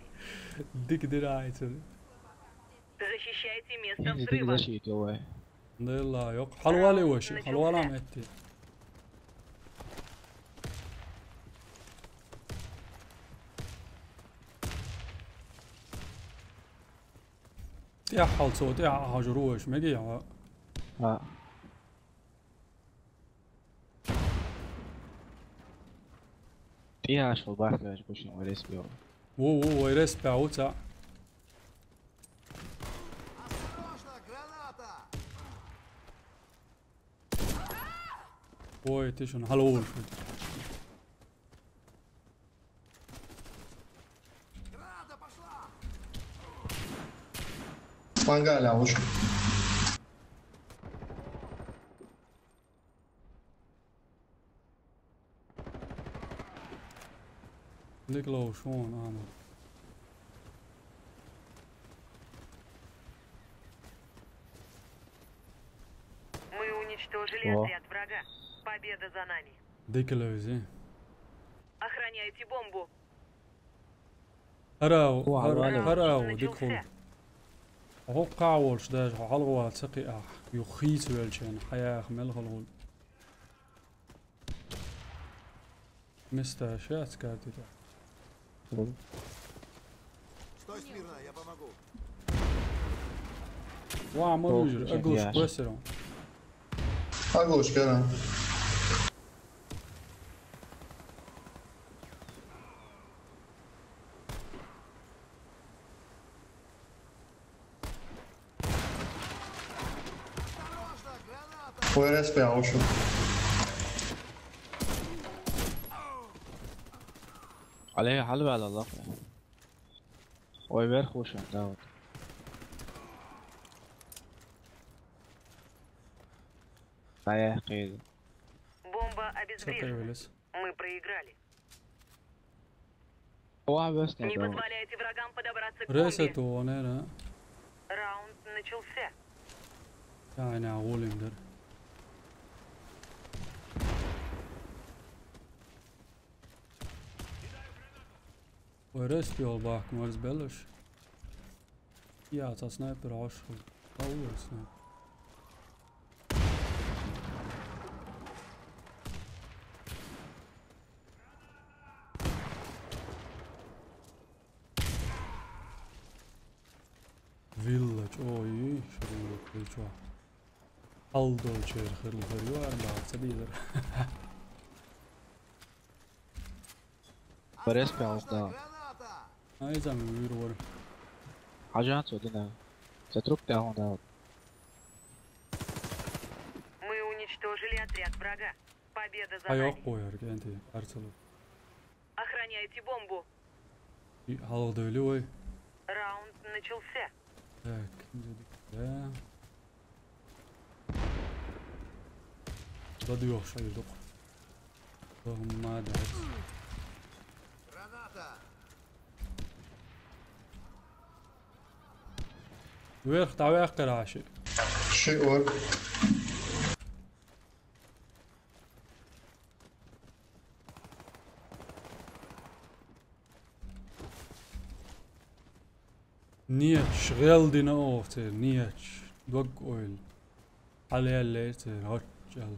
Дик дирайцу. Защищайте место взрыва. Защитил, давай. Дела, ёк. Халвали воши, халвала метти. Я халцо, я хажуру воши, меги я. А. Я шел бахлеш, кушин, вырез пиво. Во, во, вырез пиво, ца. Ой, ты что, на халу ушел. Мангал аюшун. Дик лоуш вон, Амур. Мы уничтожили отряд врага. Победа за нами. Дик лоуш, э. Охраняйте бомбу. Харау, харау, дик хул. Хо каволш даже, хо халгвал цакъи ах. Ю хийц велчен, хаях мел халгул. Места щас катит. Стой смирно, я помогу. Ва, ма южир, агуш, квесерон. Агуш, кара. Вырез пиво аюшун. Алло, халвала лох. Ой, вверх ушел, да, вот. Поехали. Бомба обезврежена. Мы проиграли. О, а вес не позволяйте врагам подобраться к бомбе. Ресет, о, не, не. Раунд начался. Я, не, голем дер. Ой, рес пиво бах, морс белыш. Я, ца снайпер аш. Алло, снайпер. Вилла, ой, шурин, ты чё? Алдо чер, хырлы хыр, ю, арба, садилер. Порез пиво, да. Ай, зам, вир вор. Хажан содина. За труп пиво, да. Мы уничтожили отряд врага. Победа за нами. Ай, ок, ой, аргенти, арцелу. Охраняйте бомбу. И халгы дойли, ой. Раунд начался. Так, да. Да, да, ё, шайдук. Ма, да. Граната! Верх дӀаваьккхира хьа шиъ. Шиъ вара. Нечу гӀел дина оха церан, нечу дог ойла. Хьалаьллера церан, гӀоччал.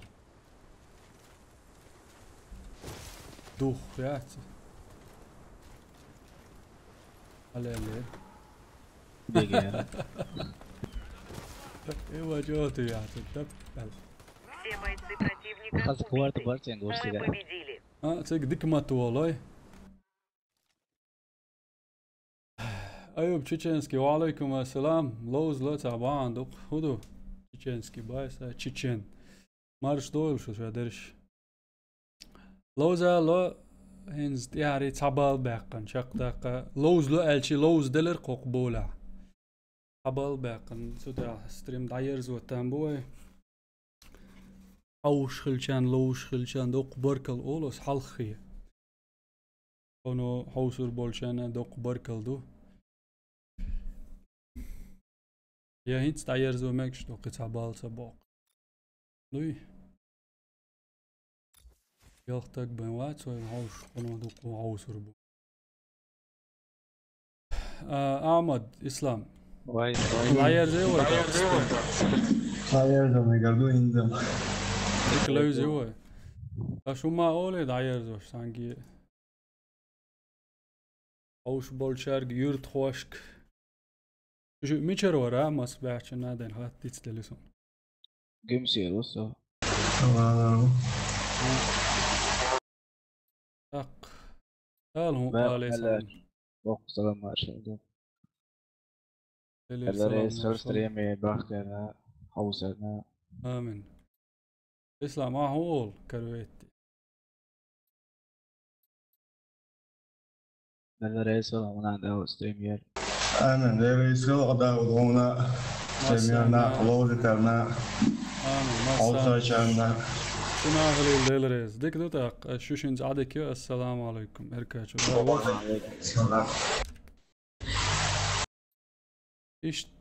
Дух яц. Хьалаьллера. Дегера. Э, ва чӀогӀа яц, тап аьлла. Все бойцы противника Хаза кварта убиты. Барцен гуш Мы сига. Победили. А, цига дика ма толой. Аюб Чеченский, ва алейкум ассалам. Ловза ло цхьа бахьана дукха. ХӀун ду? Чеченский байса, чечен. Марш дойла шу ша дерш. Ловза ло, хӀинца тӀаьхьарий цхьа балл баьккхина, чекхдаккха. Ловза ло аьлчи, ловза делар кхокху болахь. Цхьа балл баьккхина, цу тӀехь стрим дӀаерзо там бу вай. Хьовш хилчан, ловш хилчан, доккха баркалла олу ас хьалххе. Оно хьовсур болчарна доккха баркалла ду. Я хӀинца дӀаерзо мегаш ду, кхин цхьа балл ца боккху. Дуй? Ялх таг бен вац вай хьовш, оно дукха хьовсур бу. А, Ахмад, Ислам. Вай, вай. ДӀаерзий вай? ДӀаерзо мегар ду хӀинца. Дика левзий вай? Аш хӀума олий дӀаерзош, санге. Хьовш болчаьрга, юьртахошка. Шу мичара вара, мас баьхча наден хатта дицделли суна. Гимсера ву со. Вау. Так. Сал хӀун Ва къале алейкум салам. Ва салам, маршалла. Эле Эле салам, рейс маршалла. Стриме бахтена, хьовсарна. Амин. Ислам, а хӀун олу, карветти? Делан рейс хила хьуна, Дауд, стример. Амин. Делан рейс хила хьуна, Дауд, хьуна, стримерна, ловзитарна, амин, масса. Хьовсачарна. Шуна хилийла Делан рейс. Дика ду тӀаккха, аш шу шинца Ӏадика ю, ассаламу алейкум. Эркачу. Ва алейкум салам. Иштта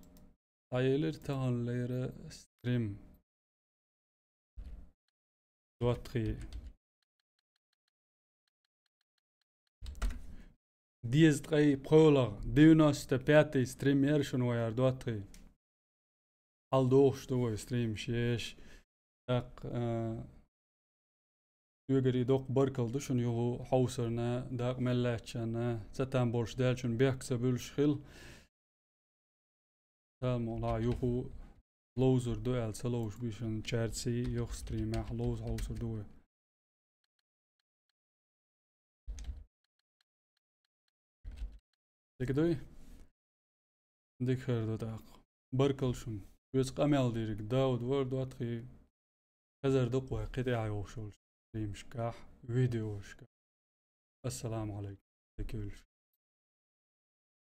дӀаелира таханлера стрим. ДоттагӀий. Дезткъе пхоьлгӀа, девяносто пятый стрим яра шуна ваяр, доттагӀий. Хьал дохуш ду вай стримаш еш. ТӀаккха, а, соьгарий доккха баркалла ду шуна юху хьовсарна, дакъа мел лаьттачарна, ца там болуш даьллачун бехк ца буьллуш хила. Салам, ла юху ловзур ду аьлла, ца ловзуш бишан чарций, юха стримехь ловза хьовсур ду вай. Дика дуй? Дика хир ду тӀаккха. Баркалла шуна. Шуьца къамел дийриг Дауд вара, доттагӀий. Хезар ду-кх вай кхин тӀаьхьа йолуш йолчу стримашкахь, видеошкахь. Ассаламу алейкум. Дика хуьлда шу.